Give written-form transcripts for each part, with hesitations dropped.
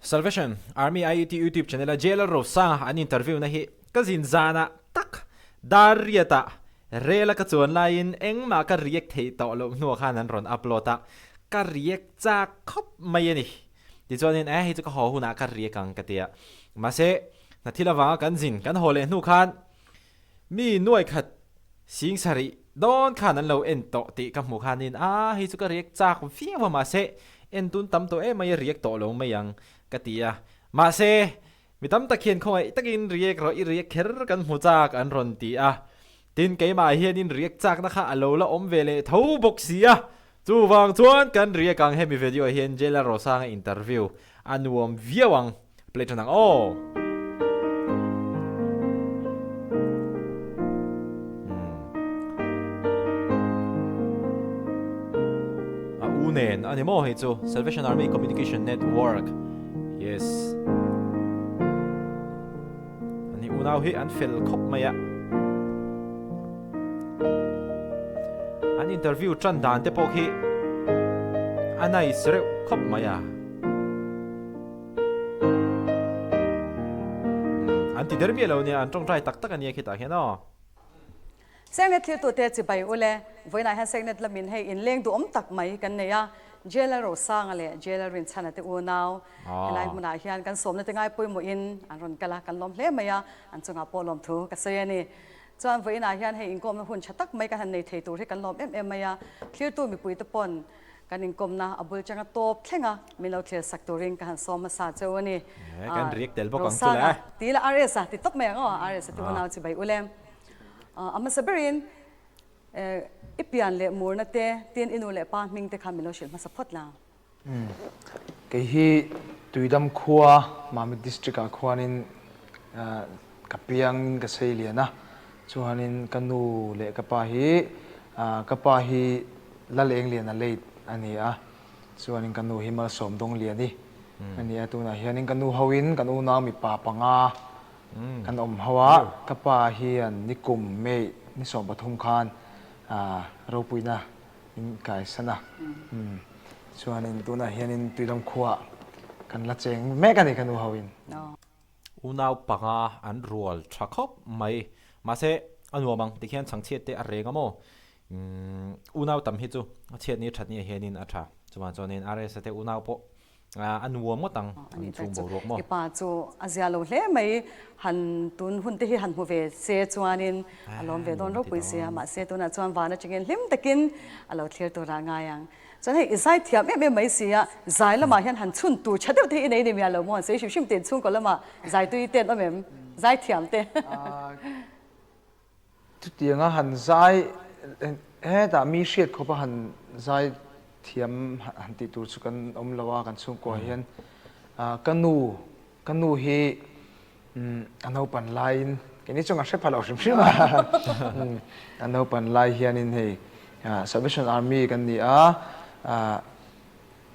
Salvation Army IET YouTube channel a JLR Rosanga an interview na hi ka zin zanah tak dar riatah rel a ka chuan laiin engmah ka react theih tawh loh hnuah khan an rawn upload a, ka react chak khawp mai a ni. Tichuanin eh hei chu ka haw hunah ka react ang ka ti a. Mahse, hna thil avanga kan zin kan haw leh hnu khan Mi nuai khat sing sarih dawn khan an lo en tawh tih ka hmuh khanin a hei chu ka riak chak viau a mahse en tun tam tawh em mai a riak tawh lo mai ang ka ti a. Mahse mi tam tak hian khawngaih takin riak rawh i riak kher kan hmu chak an rawn ti a. Tin keimah hianin riak chakna kha a lo la awm ve leh tho bawk si a. Chuvang chuan kan riak ang hemi video ah hian Jailer Rosanga interview a nuam viau ang. Play than ang aw. A u nen a ni maw hei chu Salvation Army Communication Network. Yes. Ani unau hi an fel khawp mai a. An interview tan dan te pawh khi a nice reuh khawp mai a. An ti der miah lo nia, an tawngtai tak tak a nia khitah hian aw. Sengnet thiltute chibai ule, vawiinah hian Sengnet lamin hei inleng duhawm tak mai kan nei a, Jailer Rosanga leh Jailer Rinchhana te unau helai hmunah hian kan sawmna te ngai pawimawhin an rawn kal a, kan lawm hle mai a, an chungah pawh lawmthu ka sawi a ni. Chuan vawiinah hian hei inkawmna hun tha tak mai kan han nei thei tur hi kan lawm em em mai a, thlirtu mipuite pawn Kan inkawmna a bul changa tawp thleng a, min lo thlir sak turin ka han sawm hmasa cheu a ni. Kan riak tel bawk ang chu le. Rosanga ti la RS a ti tawp mai ang aw, RS a ti unau chi bai ule. A hmasa berin i pian leh murna te, tin i nu leh pa hming te kha min lo hrilh hmasa phawt la. Kei hi Tuidam khua Mamit District ah khuanin ka piangin ka sei lian a, chuanin ka nu leh ka pa hi ka pa hi Laleng Liana late a ni a, chuanin ka nu hi Malsawm Dawng Liani a ni a, tunah hianin ka nu hoin kan unau mipa panga kan awm ho a, ka pa hian nikum May ni 13 khan ropuina min kaisan a, chuanin tunah hianin Tuidam khuaah kan la cheng mek a ni ka nu hoin. Unau panga an rual tha khawp mai. Mahse, a nuam ang tikhian chhangchhiat te a reng a maw? Umm, unau tam hi chu a chhiat ni that ni ah hianin a tha. Chuvang chuanin RS-a te unau pawh a nuam ngawt ang an chhung boruak maw? I pa chu a zia lo hle mai. Han tun hun te hi han hmu ve se chuanin a lawm ve dawn ropui sia. Mahse, tunah chuan van atangin hlim takin a lo thlir turah ngai ang. Chuan hei i zai thiam em em mai si a, zai lamah hian han chhun tur tha deuh te hi i nei ni miah lo maw? Han sawi hrim hrim te inchhungkaw lamah zai tui te an awm em? Zai thiam te. Chutianga han zai hetah mi hriat khawpa han zai thiam han tih tur chu kan awm lo a kan chhungkua hian ka nu ka nu hi A naupan laiin keini chuan kan hre pha lo hrim hrim a. A naupan lai hianin hei Salvation Army kan ni a,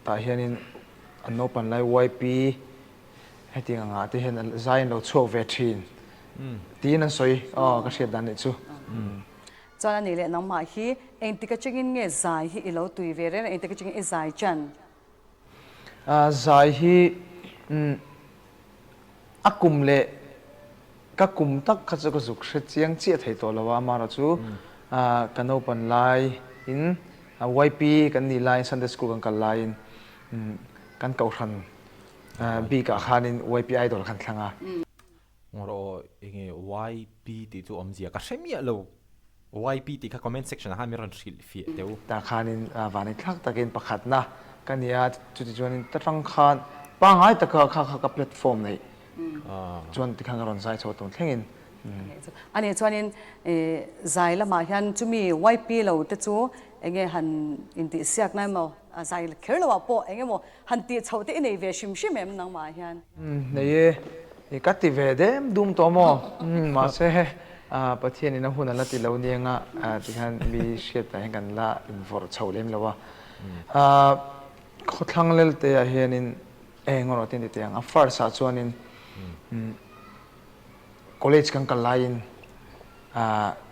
tah hianin an naupan lai YP hetiang angah te hian zai an lo chhuak ve thin tiin an sawi aw ka hriat dan nih chu. Chuan a nih leh nangmah hi engtik atangin nge zai hi i lo tui ve reng a, engtik atangin i zai chan? Zai hi a kum leh ka kum tak kha chu ka zuk hre chiang chiah thei tawh lo a, amaherawh chu ka naupan laiin YP kan nih laiin Sunday School kan kal laiin kan kohhran bikah khanin YP Idol khan thlang a. Ngaw enge YP tih chu awmzia ka hre miah lo. YP tih kha comment section ah khan min rawn hrilh fiah teh u. Tah khanin vanei thlak takin pakhatna ka ni a, chuti chuanin ta tang khan pangngai taka kha kha ka platform neih chuan tikhan ka rawn zai chho tun thlengin. A nih chuanin zai lamah hian chumi YP lo te chu enge han intihsiakna emaw zai kher loah pawh eng emaw Han tih chhoh te i nei ve hrim hrim em nangmah hian? Nei e, ka ti ve dem dum tawh maw? Mahse Pathian in a hun a la ti lo niang a, tikhan mi hriat ah hian kan la invawrh chho lem lo a. Khawthlang lelte ah hianin eng erawh te an ti teh ang, a first ah chuanin college kan kal laiin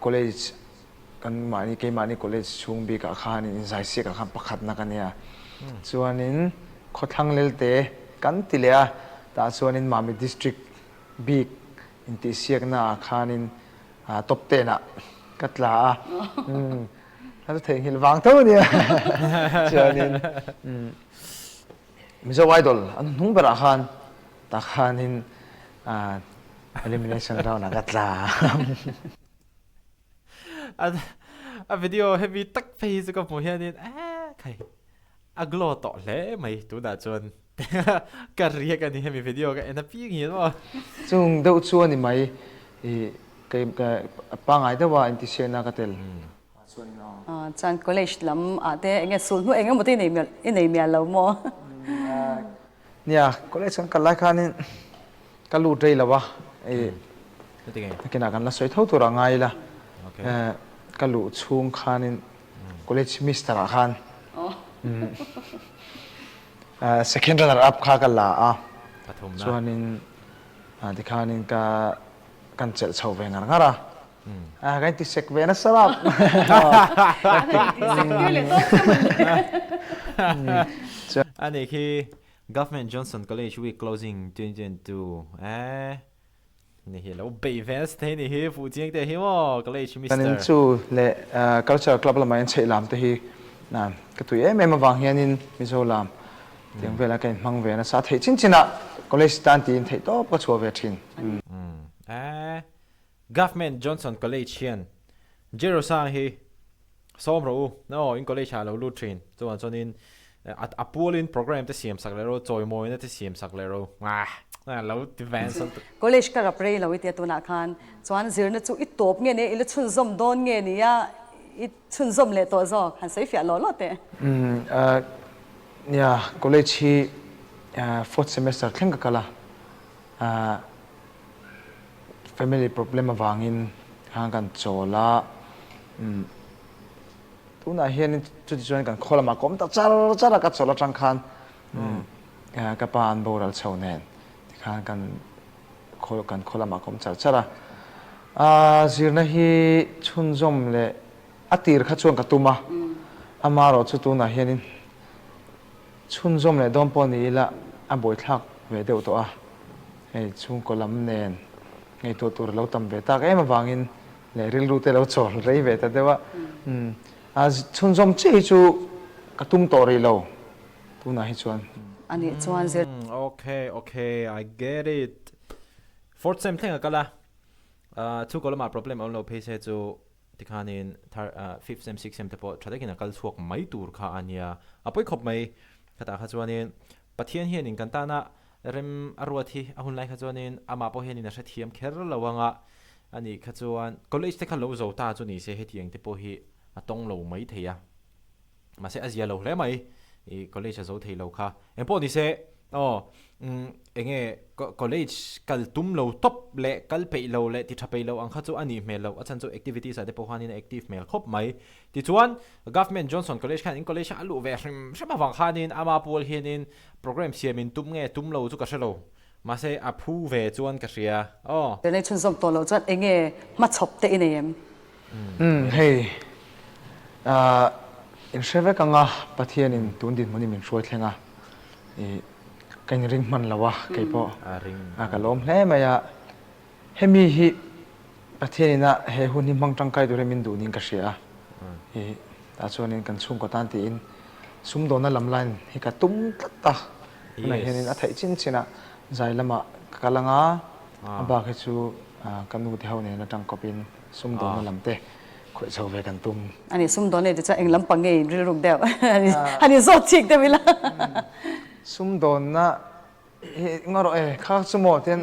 college Kan mahni keimahni college chhung bikah khan inzaisiakah khan pakhatna ka nia. Chuanin khawthlang lelte kan ti leh a. Tah chuanin Mamit District bik intihsiakna ah khanin top ten ah ka tla a. Kha chu theihnghilh vang tho a nia. Chuanin Mizo Idol an hnung berah khan tah khanin elimination round ah ka tla a. A video hemi tak phei hi chu ka hmuh hianin eh khai a glow tawh hle mai tunah chuan ka riak a ni hemi video ka en apiang hian maw. Chung deuh chu a ni mai i kei pangai deuha intihsiakna ka tel. Chuan college lam ah te enge sulhnu eng emaw te i nei mial lo maw? Nia college kan kal lai khanin Ka lut rei lo a, i nakinah kan la sawi tho tur a ngai ila, ka luh chhung khanin college mister ah khan second runner up kha ka la a, chuanin tikhanin ka kan chelh chho ve ngar ngar a, ka inti sek ve nasa rap. Ani khi Government Johnson College Week Closing 2022 eh ni hi lo bei ve nasa thei ni hi fuh chiang te hi maw College Mister. Kan in chu leh Cultural Club lamah hian chheih lam te hi ka tui em em avang hianin Mizo lam tiang velah ka inhmang ve nasa theih chin chinah College tan tiin theih tawp ka chhuah ve thin. Eh Government Johnson College hian Jerosang hi Sawm rawh u, aw in college ah lo lut thin, chuan chuanin a pualin program te siam sak leh rawh, chawimawina te siam sak leh rawh, aah lo ti ve nasa lutuk. College ka rap rei lo i tia tunah khan chuan zirna chu i tawp nge nia, i la chhunzawm dawn nge nia, i chhunzawm leh tawh zawk, han sawi fiah lawh lawh teh. Umm nia, college hi fourth semester thleng ka kal a, Family problem avangin khan kan chawl a, umm tunah hian chuti chuan kan khaw lamah ka awm ta char char a, ka chawlh atang khan umm ka pa an boral chho nen tikhan kan khaw kan khaw lamah ka awm char char a, ah zirna hi chhunzawm leh a tir kha chuan ka tum a, amaherawh chu tunah hianin Chhunzawm leh dawn pawh ni ila a buaithlak ve deuh tawh a, hei chhungkaw lam nen ngaihtuah tur a lo tam ve tak em avangin leh rilru te lo chawl rei ve ta deuh a, a chhunzawm chiah hi chu ka tum tawh rih lo tunah hi chuan. A nih chuan zir. Ok ok I get it. Fourth sem thleng a kal a, chhungkaw lamah problem a awm lo phei se chu Tikhanin third fifth sem sixth sem te pawh tha takin a kal chhuak mai tur kha a nia. A pawi khawp mai. Khatah kha chuanin Pathian hianin kan tana rem a ruat hi a hun lai kha chuanin amah pawh hianin a hrethiam kher lo anga a nih kha chuan college te kha lo zo ta chu ni se hetiang te pawh hi a tawng lo mai thei a. Mahse a zia lo hle mai i college a zo thei lo kha. Engpawh ni se aw umm enge college kal tum lo tawp leh kal peih lo leh ti tha peih lo ang kha chu a nih hmel loh. A chhan chu activities ah te pawh khanin a active hmel khawp mai. Tichuan Government Johnson College khan in college a luh ve hrim hrim avang khanin ama pual hianin program siam in tum nge tum lo chu ka hre lo. Mahse a phu ve chuan ka hria aw. Chennai chhunzawm tawh loh chuan enge hmachhawp te i nei em? Umm hei ah in hre vek anga Pathianin tun dinhmunin min hruai thleng a ih ka inring hman lo a kei pawh a ka lawm hle mai a hemi hi Pathianin a he hun hi hmang tangkai turin min duh niin ka hria a ih tah chuanin kan chhungkaw tan tiin sumdawnna lam line hi ka tum tlat a tunah hianin a theih chin chin a zai lamah ka kal anga a bak hi chu ka nu te ho nen atang kawpin Sumdawnna lam te khawih chho ve kan tum. A ni, sumdawnna i ti chuan eng lampang nge in rilruk deuh? A ni zawt chik deuh ila. Sumdawnna hi ngaw rawh e, kha chu maw tian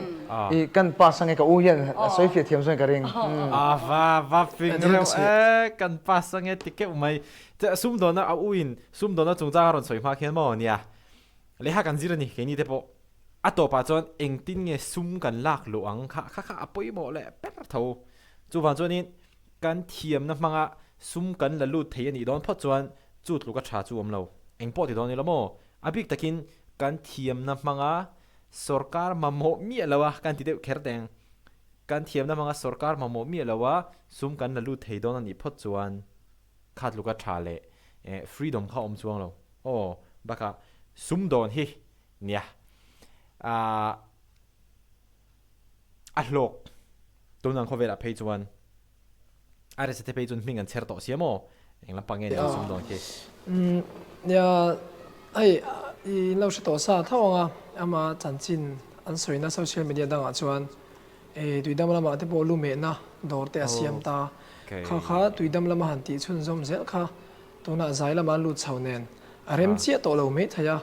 i kan pass ange ka u hian a sawi fiah thiam zawng ka ring. A va va fing reuh e, kan pass ange ti keuh mai. Sumdawnna a u in sumdawnna chungchang a rawn sawi hma khian maw nia, lehkha kan zir a ni keini te pawh. A tawpah chuan engtin nge sum kan lak luh ang kha kha kha a pawimawh leh ber tho. Chuvang chuanin kan thiamna hmanga sum kan la lut thei a nih dawn phawt chuan chu tluk a tha chu awm lo. Eng pawh ti dawn ila maw? A bik takin kan thiamna hmanga sorkar mamawh miah lo a kan ti deuh kher teng. Kan thiamna hmanga sorkar mamawh miah lo a sum kan la lut thei dawn a nih phawt chuan kha tluk a tha leh freedom kha awm chuang lo. Aw, bakah sumdawn hi Nia. Ahh a hlawk tun ang khawvelah phei chuan RSA te phei chuan hming an chher tawh sia maw? Eng lampang nge ni ang sumdawn khi? Umm nia hei i in lo hre tawh sa tho ang a, ama chanchin an sawina social media dangah chuan eh tuidam lamah te pawh lu mehna dawr te a siam ta. Kha kha tuidam lama han tih chhunzawm zel kha tunah zai lama an lut chho nen a rem chiah tawh lo mai thei a,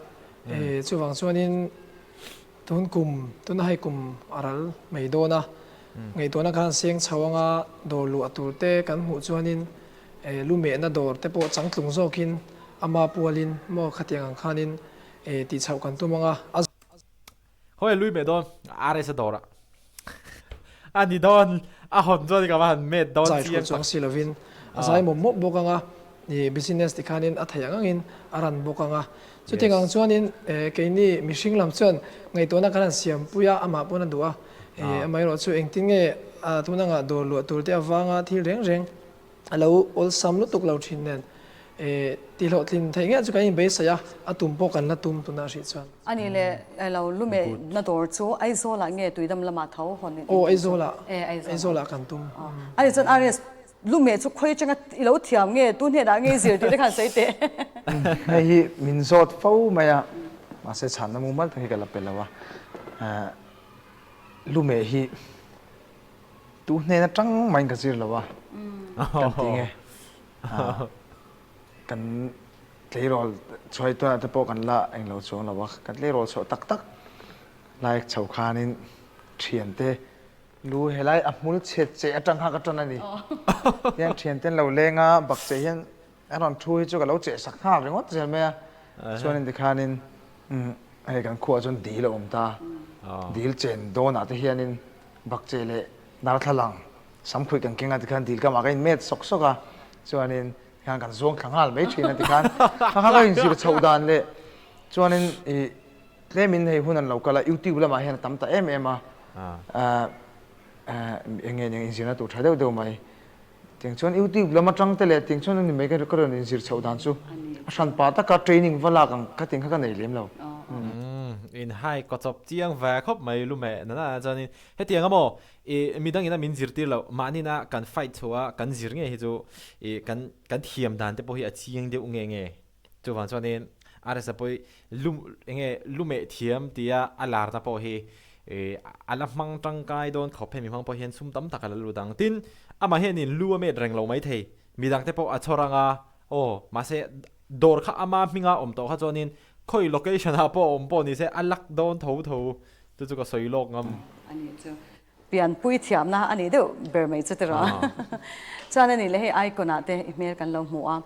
eh chuvang chuanin Tun kum, tuna hei kum a ral mai dawn a, ngaihtuahna khan seng chho anga dawr luah tur te kan hmuh chuanin lu mehna dawr te pawh changtlung zawkin ama pualin maw khatiang ang khanin tih chhoh kan tum anga a. Khawi lui meh dawn RS a dawrah a ni dawn a hawn chuan ka va han met dawn Zai chiang thu chuang tak. si lovin a zai mawp mawp bawk anga i business tikhanin a theih ang angin a ran bawk anga. Chutiang ang chuanin keini mihring lam chuan ngaihtuahna kan han siam pui a, amah pawn a duh a. Amaherawh chu engtin nge tun anga dawr luah tur te avanga thil reng reng a lo awlsam lutuk lo thin nen tihhlawhtlin theih ngei chu kan inbeisai a, a tum pawh kan la tum tunah hrih chuan. A nih leh lo lume na dawr chu Aizawlah nge Tuidam lamah tho hawn in tum chu? Aw Aizawlah, Aizawlah kan tum. A nih chuan RS, lume chu khawi atanga i lo thiam nge, tu hnenah nge i zir tih te khan sawi teh. Hei hi min zawt fo mai a, mahse chhanna mumal tak hi ka la pe lo a, lume hi Tu hnen atang maiin ka zir lo a, kan ti nge kan tleirawl chhuai tunah te pawh kan la englo chuang lo a, kan tleirawl chhuah tak tak lai chho khanin thiante lu helai a hmul chhe che atang kha ka tan a ni. Tihian thiante an lo leng a, bakcheh hian a rawn thu hi chu ka lo cheh sak nghal ringawt zel mai a, chuanin tikhanin hei kan khuaah chuan dil a awm ta, dil chen dawnah te hianin Bakcheh leh darthlalang samkhuih kan keng a tikhan dil kamah ka inmet sawk sawk a, chuanin tikhan kan zuang thla nghal mai thin a tikhan kha kha ka inzir chhoh dan leh chuanin ih tlemin hei hun an lo kal a youtube lamah hian a tam ta em em a, eng nge eng inzirna tur tha deuh deuh mai. Tiang chuan youtube lam atang te leh tiang chuan ani mai ka rawn inzir chhoh dan chu a hran pah taka training va lak ang ka tiang kha ka nei lem lo. Umm in hai kaw chawp chiang ve khawp mai lu meh na na chuanin hetiang a maw ih midang ina min zirtir loh mahni na kan fight chho a kan zir ngei hi chu ih kan kan thiam dan te pawh hi a chiang deuh nge nge. Chuvang chuanin RSa pawh hi lu enge lu meh thiam tia a larna pawh hi a la hmang tangkai dawn khawp hemi hmang pawh hian sum tam tak a la lut ang. Tin, amah hianin lu a met reng lo maithei, midangte pawh a chhawr ang a, aw mahse dawr kha ama hminga awm tawh kha chuanin khawi location ah pawh awm pawh nise a lak dawn tho tho chu chu ka sawi lawk ngam. A nih chu. Pianpui thiamna a nih deuh ber mai chu tiraw. Chuan a nih leh hei icon ah te i hmel kan lo hmu a,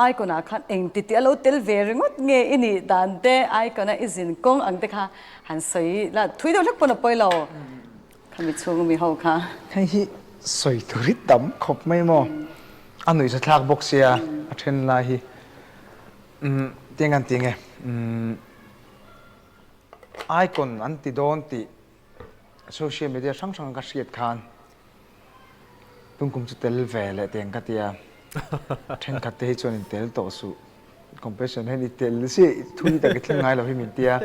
icon ah khan eng ti tih a lo tel ve ringawt nge i nih dan te icon a i zin kawng ang te kha han sawi la thui deuh hlek pawn a pawi lo khami chhung mi ho kha. Hei hi sawi tur hi tam khawp mai maw? A nuihza thlak bawk sia a then lai hi. Umm tiang an ti nge umm icon an ti dawn tih Social media hrang hrang ka hriat khan tungkum chu tel ve leh teng ka tia, thenkhat te hi chuan in tel tawh suh, competition hian i tel si thui tak i thleng ngai lo hi min tia,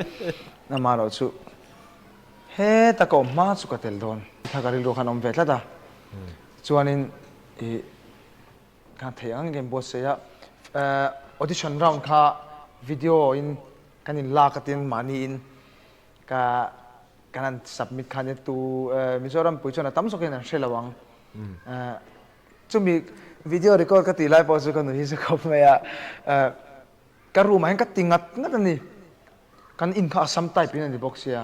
amaherawh chu heta ka awm hma chu ka tel dawn kha ka rilru khan awm ve tlat a, chuanin ih khan theih ang engkim buatsaih a, audition round kha video in kan in lak atin mahni in Ka kan han submit khan hian tu Mizoram pui chuan a tam zawk hian an hre lo ang. Chumi video record ka tih lai pawh chu ka nuih hi chu khawp mai a. Ka room ah hian ka ti ngat ngat a ni. Kan in kha Assam type in a ni bawk sia.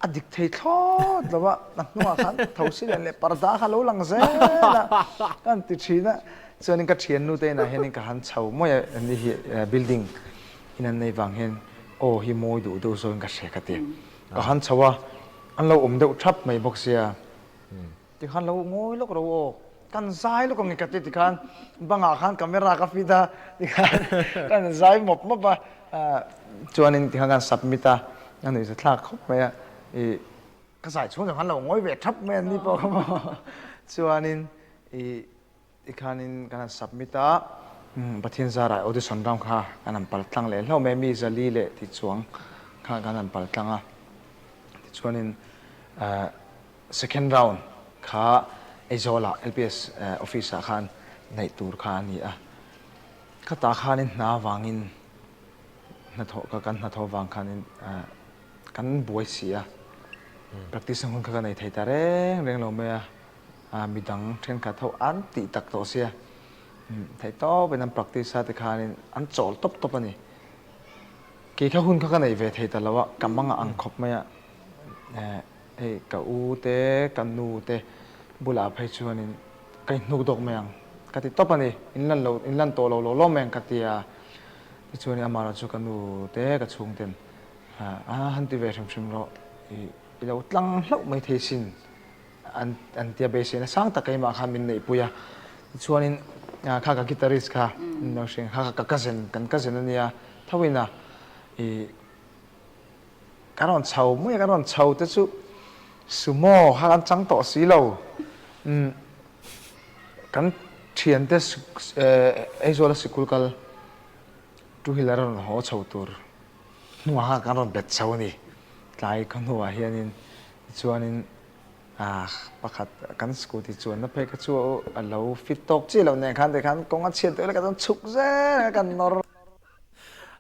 A dik thei thlawt lo a, a hnungah khan thosi lian leh parda kha lo lang zel a, ka han ti thin a. Chuanin ka thiannu te inah hianin ka han chho mawi a, ani hi building in an nei vang hian Aw hi mawi duh deuh zawin ka hria ka ti. Ka han chho a, an lo awm deuh thap mai bawk sia. Tikhan lo ngawi lawk ro aw, kan zai lawk ang i ka ti tikhan bangah khan camera ka fit a, tikhan kan zai mawp mawp a. Chuanin tikhan kan submit a, a nuihza thlak khawp mai a, ih ka zai chhung zawng khan lo ngawi ve thap mai an ni pawh kha maw. Chuanin ih Tikhanin kan han submit a, Pathian zarah audition round kha kan han pal tlang leh hlauh mai a, mi zali leh ti chuang. kha kan han pal tlang a. Tichuanin second round kha Aizawlah LPS office ah khan neih tur kha a ni a. Khatah khanin hna vangin hnathawh ka kan hnathawh vang khanin kan buai si a. Practice na hun kha ka nei thei ta reng reng lo mai a. Midang thenkhat ho an tih tak tawh sia. Theih tawpin an practice a tikhanin an chawl tawp tawp a ni. Kei kha hun kha ka nei ve thei ta lo a, ka mang a ang khawp mai a. Hei ka u te, ka nu te bulah phei chuanin ka inhnuk dawk mai ang ka ti tawp a ni. In lan lo, in lan tawh lo lo lawm mai ang ka ti a. Tichuanin amaherawh chu ka nu te, ka chhungten a han ti ve hrim hrim rawh, i lo tlang hlauh mai thei sin. An an tia beiseina sang tak keimah khan min neihpui a. Tichuanin kha ka guitarist kha min lo hria kha ka cousin kan cousin a nia tho in a ih kan rawn chho mai a kan rawn chho te chu sumo kha kan chang tawh si lo umm kan thiante Aizawl a sikul kal two wheeler a rawn haw chho tur hnuah khan kan rawn bet chho a ni tlai khaw hnuah hianin Tichuanin pakhat kan scooty chuanna phei kha chu a lo fit tawk chiah loh nen khan tikhan kawng a chhiat deuh leh ka chuan chhuk zel a kan nawr.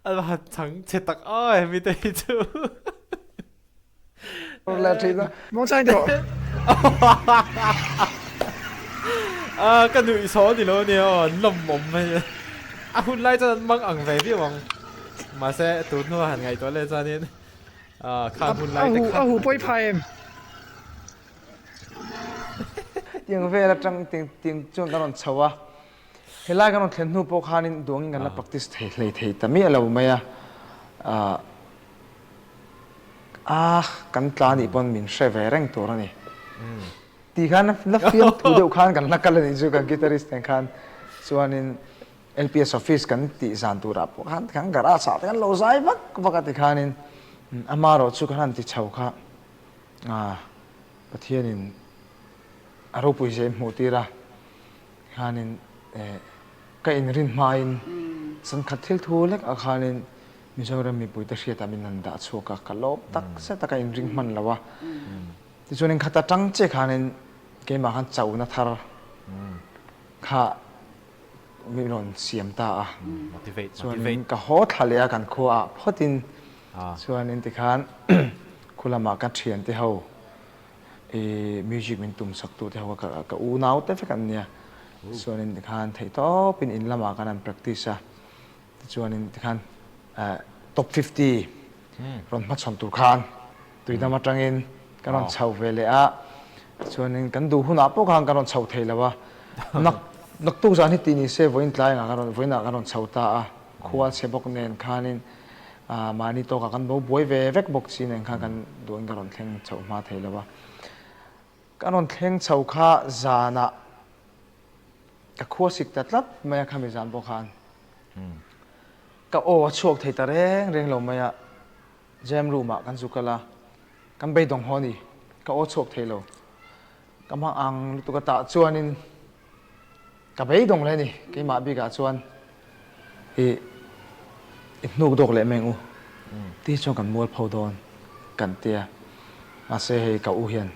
A va han chhang che tak aw hemi te hi chu. Leh thin a. Muangchang tawh. A ka nuih saw ni lo ania aw an lawmawm mai a. A hun lai chuan an mang ang ve viau ang. Mahse tun hnu a han ngaihtuah leh chuanin. Kha hun lai te kha. A hu pawi phai em? Tiang vel atang tiang chuan kan rawn chho a, helai kan rawn thlen hnu pawh khanin duangin kan la practice thei hlei thei ta miah lo mai a, a kan tla nih pawn min hre ve reng tur a ni. Ti khan la fiamthu deuh khan kan la kal a nih chu kan guitarist nen khan chuanin LPS office kan tih zan turah pawh khan tikhan garage ah te khan lo zai vak vak a tikhanin amaherawh chu kan han ti chho kha Pathianin a ropui zia in hmuh tir a tikhanin ka inrin hmain sankhat thil thu lek ah khanin Mizoram mipuite hriatah min han dah chhuak a ka lawm tak zet a ka inring hman lo a tichuanin khata tang che khanin keimah khan chona thar kha min rawn siam ta a. Chuanin ka haw thla leh a kan khua ah phawtin chuanin tikhan khu lamah ka thiante ho i music min tum sak tu te ho kha ka unau te vek an nia. Chuanin tikhan theihtawpin in lamah khan an practice a. Tichuanin tikhan top 50 rawn hmachhawn tur khan tuidam atangin kan rawn chho ve leh a. Tichuanin kan duh hunah pawh khan kan rawn chho thei lo a. Nak naktuk zan hi tih ni se vawiin tlaiah kan rawn vawiinah kan rawn chho ta a. Khua chhe bawk nen khanin mahni tawkah kan bo buai ve vek bawk chi nen khan kan duhin kan rawn thleng chho hma thei lo a. Kan rawn thleng chho kha zanah Ka khua sik ta tlat mai a khami zan pawh khan ka aw a chhuak thei ta reng reng lo mai a, jam room ah kan zu kal a, kan beidawng haw a ni, ka aw chhuak thei lo, ka hmang ang lutuk a tah chuanin ka beidawng leh a ni, keimah bikah chuan i i hnuk dawk leh meng u tih chuan kan mualpho dawn kan tia, mahse hei ka u hian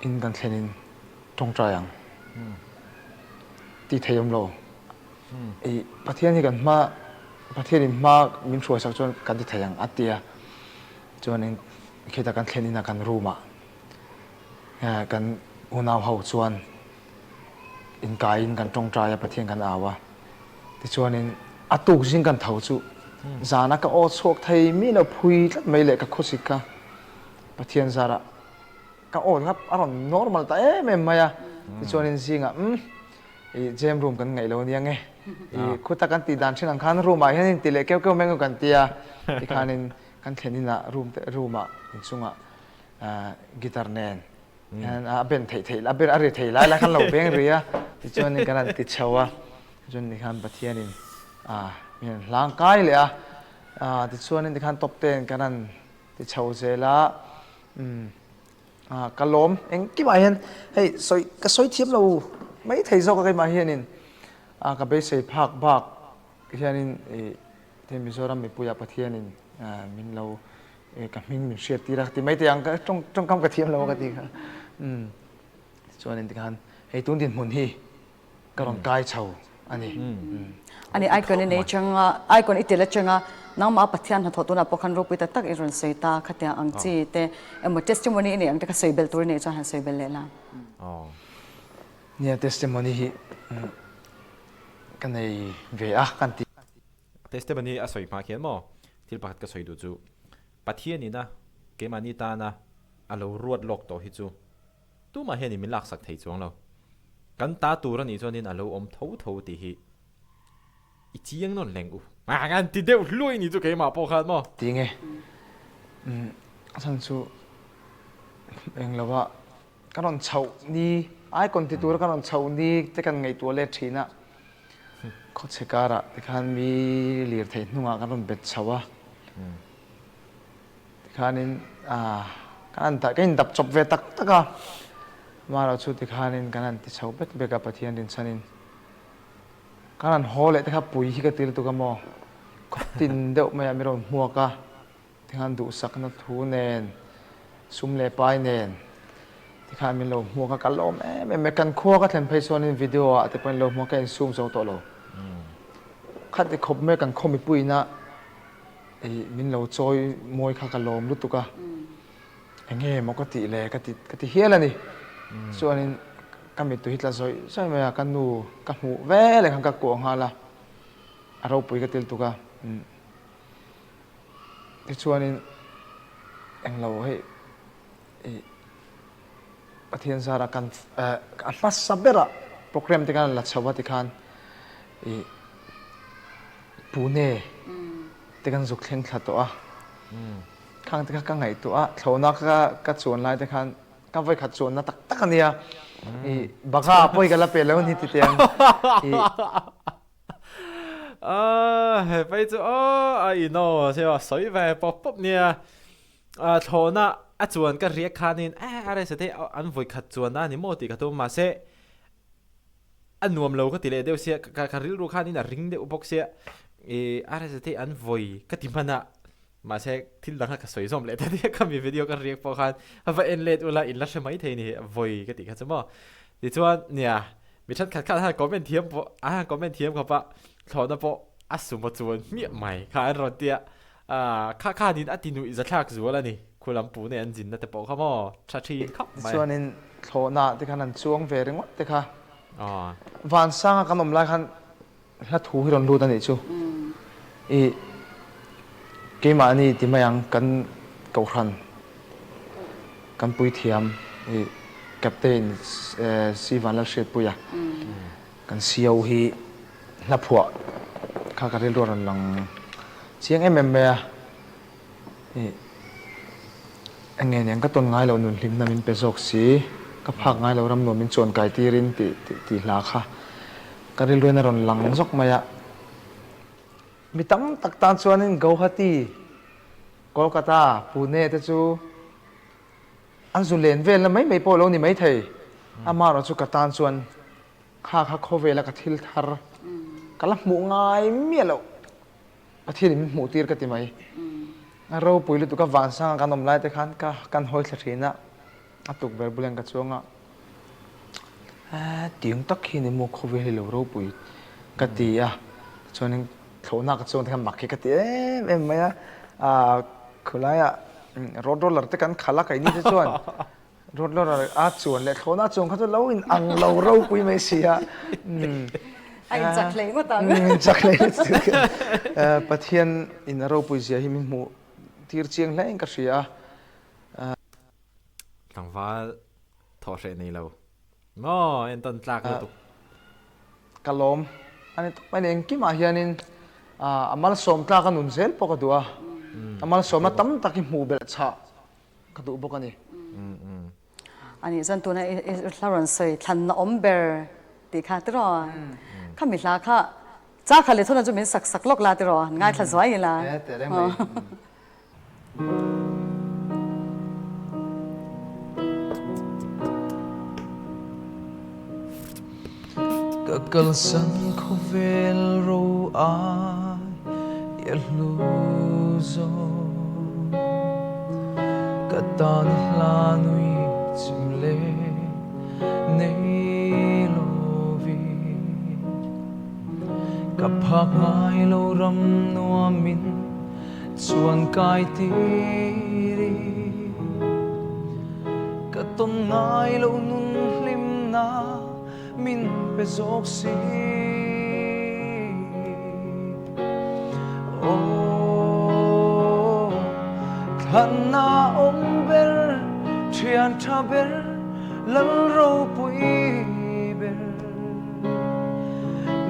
In kan thlen in tawngtai ang tih thei awm lo. I Pathian hi kan hma Pathian in hma min hruai sak chuan kan ti thei ang a ti a. Chuan in khita kan thlen in a kan room ah kan unau ho chuan inkai in kan tawngtai a Pathian kan au a. Tichuan in a tuk zing kan tho chu zan a ka aw chhuak thei mi lo phui tlat mai leh ka khawsik kha Pathian zarah Ka aw kha a rawn normal ta em em mai a, tichuanin zingah umm i jam room kan ngaih lo ania nge, i khuta kan tih dan thin ang khan room ah hian inti leh keuh keuh mai ang kan tia, tikhanin kan thlen inah room te room ah inchungah guitar nen hian a ben theih theih a ben a ri thei lai lai khan lo beng ri a, tichuanin kan han ti chho a, tichuan tikhan Pathianin min han hlang kai leh a, tichuanin tikhan top ten kan han ti chho zel a. Umm ah ka lawm engkimah hian hei sawi ka sawi thiam lo mai thei zawk a keimah hianin ah ka beisei phak bak hianin ih hei Mizoram mipuiah Pathianin min lo ka hming min hriat tir a ti mai teh ang ka tawng tawngkam ka thiam lo a ka ti kha umm tichuanin tikhan hei tun dinhmun hi ka rawn kai chho a ni. Ani icon i nei changa icon i tel atanga nangmah Pathian hnathawh tunah pawh khan ropui tak tak i rawn sawi ta khatiang ang chi te emaw testimony i neih ang te kha sawi belh tur i neih chuan han sawi belh leh la. Nia testimony hi ka nei ve a kan ti. Testimony a sawi hma khian maw thil pakhat ka sawi duh chu Pathian ina keimahni tana a lo ruat lawk tawh hi chu tumah hianin min laksak thei chuang lo. Kan ta tur a nih chuanin a lo awm tho tho tih hi i chiang nawn leng u. A kan ti deuh hluai ni chu keimah pawh khan maw. Ti nge umm a chhan chu eng lova Ka rawn chhoh ni, icon ti tura ka rawn chhoh ni te kan ngaihtuah let thin a, khawchhe karah tikhan mi lirthei hnungah kan rawn bet chho a, tikhanin ah kan han kan indap chawp ve tak tak a, amaherawh chu tikhanin kan han ti chho bek bek a Pathian rinchhanin kan han haw leh te kha pui hi ka ti lutuk a maw, khawtin deuh maiah mi rawn hmuak a. Tikhan duhsakna thu nen, sum leh pai nen tikhan min lo hmuak a, ka lawm em em e. Kan khua ka thlen phei chuanin video ah te pawhin lo hmuak ka insum zo tawh lo. Khat i khawp mai kan khaw mipuiin a ih min lo chawi mawi kha ka lawm lutuk a, enge maw ka tih le ka ti ka ti hial a ni. Chuanin ka mittui hi tla zawih zawih mai a, ka nu ka hmuh veleh khan ka kuah nghal a, a ropui ka ti lutuk a. Tichuanin englo hei ih Pathian zara kan a hmasa bera program te khan la chho a tikhan ih Pune te kan zuk thleng thla tawh a, khang te kha ka ngaihtuah a, thlawhna ka ka chuan lai te khan ka vawikhat chuanna tak tak a nia, ih bagha pawi ka la pe lo a ni tite ang ih. Aaa he phei chu aw a ino che a sawi ve pawp pawp nia a thlawhna a chuan ka riak khanin eh a rei sateh an vawi khat chuanna a ni maw tih ka tum mahse a nuam lo ka ti leh deuh sia ka ka rilru khanin a ring deuh bawk sia ih a rei sateh an vawi ka ti hman a mahse thil dang kha ka sawi zawm leh ta nia khami video ka riak pawh khan va en let ula in la hre mai thei ni vawi ka tih kha chu maw tichuan nia Mi thenkhat khan han comment thiam pawh an han comment thiam khawp a, thlawhna pawh a sumaw chuan hmiah mai kha an rawn ti a, aah kha khanin a ti nuih zathlak zual a ni, khulam pu nei an zinna te pawh kha maw tha thin khawp mai. Tichuanin thlawhna te khan an chuang ve ringawt te kha Vansanga kan awm lai khan Hla thu hi rawn lut a nih chu. I keimahni ti mai ang kan kohhran kan puithiam i Captain Si Vanlalhriatpuia kan CO hi hla phuah kha ka rilru a rawn lang chiang em em mai a. I eng nge niang ka tawn ngai loh nun hlimna min pe zawk si, ka phak ngai lo ram nuam min chuan kai tirin tih tih hla kha ka rilruin a rawn lang zawk mai a. Mi tam tak tan chuanin Gauhati, Kolkata, Pune te chu an zu len velna mai mai pawh lo ni mai thei, amaherawh chu ka tan chuan kha kha khawvela ka thil thar ka la hmuh ngai miah loh. Pathian in min hmuh tir ka ti mai. A ropui lutuk a vansanga kan awm lai te khan ka kan hawi thla thin a, a tukverh bulah ka chuang a, tiang tak hi ni maw khawvel hi lo ropui ka ti a, chuanin thlawhna ka chuang te khan mak hi ka ti em em mai a, khulaiah road roller te kan khalh a keini te chuan. Road roller a chuan leh thlawhna a chuan kha chu lo in ang lo ropui mai si a. A in chak hlei ngawt ang. In chak hlei lutuk. Pathian in a ropui zia hi min hmuh tir chiang hle in ka hria a. Tlangval thawh hreh nei lo maw entawn tlak lutuk. Ka lawm a ni tawp mai ni engkimah hianin a malsawm tlak a nun zel pawh ka duh a. A malsawmna tam tak hi hmuh belh chhah Ka duh bawk a ni. A nih chuan tuna i hla rawn sawi thlanna awm ber tih kha tiraw? Kha mi hla kha cha kha leh thuna chu min sak sak lawk la tiraw? Ngaithla zuai ila. E teh reng mai. Ka kalsan khawvel ro ai i a hlu zawk. Ka tan hla nui chim le nei lovi. Ka phak ngai lo ram nuamin chuan kai tiri. Ka tawn ngai lo nun hlimna min pe zawk si. Aw, thlanna awm ber, thian tha ber, lal ropui ber.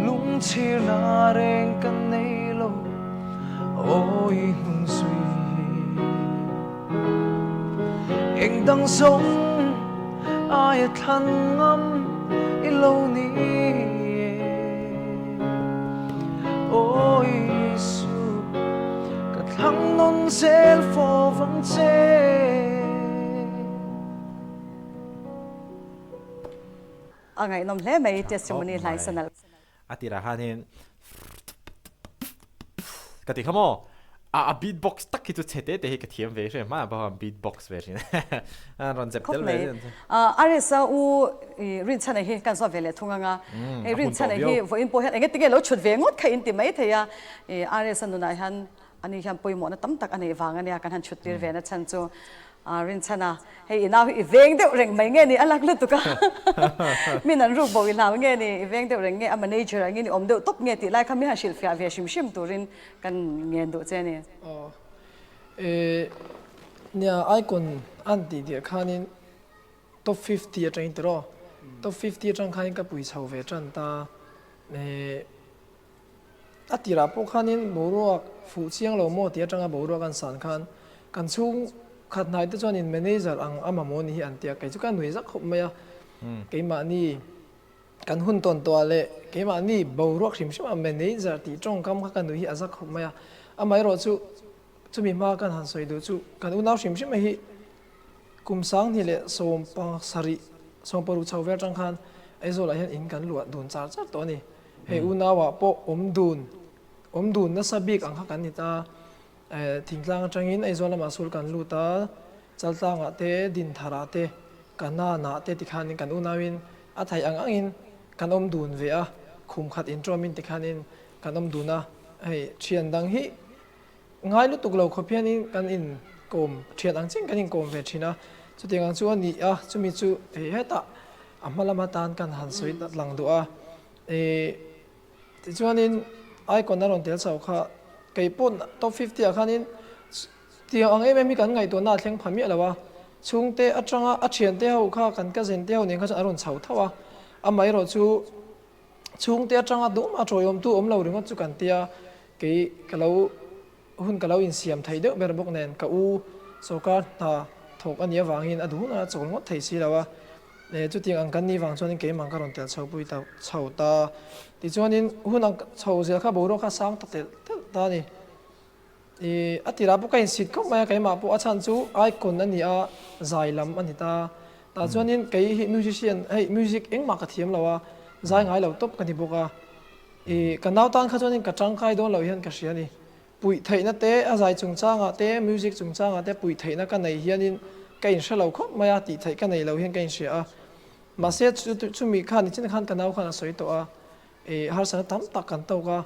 Lungchhirna reng ka nei lo, awi hnung zui. Eng dang zawng aia thlan ngam i lo ni e. Aw Isu, ka thlang nawn zel fo vang che. A ngaihnawm hle mai testimony hlai sanal. A tirah khanin ka ti kha maw a a beat box tak hi chu chhe te te hi ka thiam ve hre hma pawh beat box ve thin a rawn zep tel ve thin Arisa u Rinchhana hi kan zawt ve leh thung anga hei Rinchhana hi vawiin pawh hian enge tinge lo chhut ve ngawt kha in ti mai thei a Arisa nunah hian Ani hian pawimawhna tam tak a neih vang a nia kan han chhut tir ve na chhan chu Rinchhana hei i nau hi i veng deuh reng mai nge ni a lak lutuk a min an ruk bo i hlau nge ni i veng deuh reng nge a manager angin i awm deuh tawp nge tih lai kha mi han hrilhfiah ve hrim hrim turin kan ngen duh che a ni. Aw e nia icon an tih tirh khanin top 50 atangin tiraw top 50 atang khanin ka pui chho ve tan ta e A tirah pawh khanin boruak fuh chiang lo maw tih atanga boruak an san khan kan chhung khat hnai te chuanin manager ang a mamawh ni hi an ti a, kei chu ka nui zak khawp mai a. Keimahni kan hun tawn tawh ah leh keimahni boruak hrim hrim a manager tih tawngkam kha ka nui hi a zak khawp mai a. Amaherawh chu chumi hma kan han sawi duh chu kan unau hrim hrim hi Kum 2017, 16 chho vel atang khan Aizawlah hian in kan luah dun char char tawh a ni. Hei unauah pawh awm dun, awm dun nasa bik ang kha kan ni ta. Thingtlang atangin Aizawl lamah sul kan lut a, Chaltlangah te, Dintharah te, Kananah te tikhanin kan unauin a theih ang angin kan awm dun ve a, khum khat inṭawmin tikhanin kan awm dun a. Hei thian dang hi Ngai lutuk lo khawp hianin kan inkawm thian ang chiang kan inkawm ve thin a, chutiang ang chu a ni a, chumi chu hei hetah a hma lama tan kan han sawi lang duh a, ih tichuanin icon a rawn tel chho kha kei pawh top 50 ah khanin tiang ang em em hi kan ngaihtuahna a thleng pha miah lo a, chhungte atanga a thiante ho kha kan cousin te ho nen kha chuan a rawn chho tho a, amaherawh chu chhungte atanga duhma tawiawmtu awm lo ringawt chu kan tia Kei ka lo hun ka lo insiam thei deuh ber bawk nen ka u sawrkar hna thawk a nih avangin a duh hunah a chawl ngawt thei si lo a, chutiang ang kan nih vang chuanin keimah ka rawn tel chho pui ta chho ta. Tichuanin hun ang chho zel kha boruak kha sang ta telh telh ta a ni. Ih a tirah pawh ka insit khawp mai a, keimah pawh a chhan chu icon a ni a, zai lam a ni ta. Tah chuanin kei hi musician hei music engmah ka thiam lo a, zai ngai lo tawp ka ni bawk a. I ka nau tan kha chuanin ka tangkai dawn loh hian ka hria a ni. Puih theihna te, a zai chungchangah te, music chungchangah te puih theihna ka nei hianin ka inhre lo khawp mai a, tih theih ka nei lo hian ka inhria a. Mahse chumi khan nichin khan ka nau khan a sawi tawh a, i harsatna tam tak kan tawk a,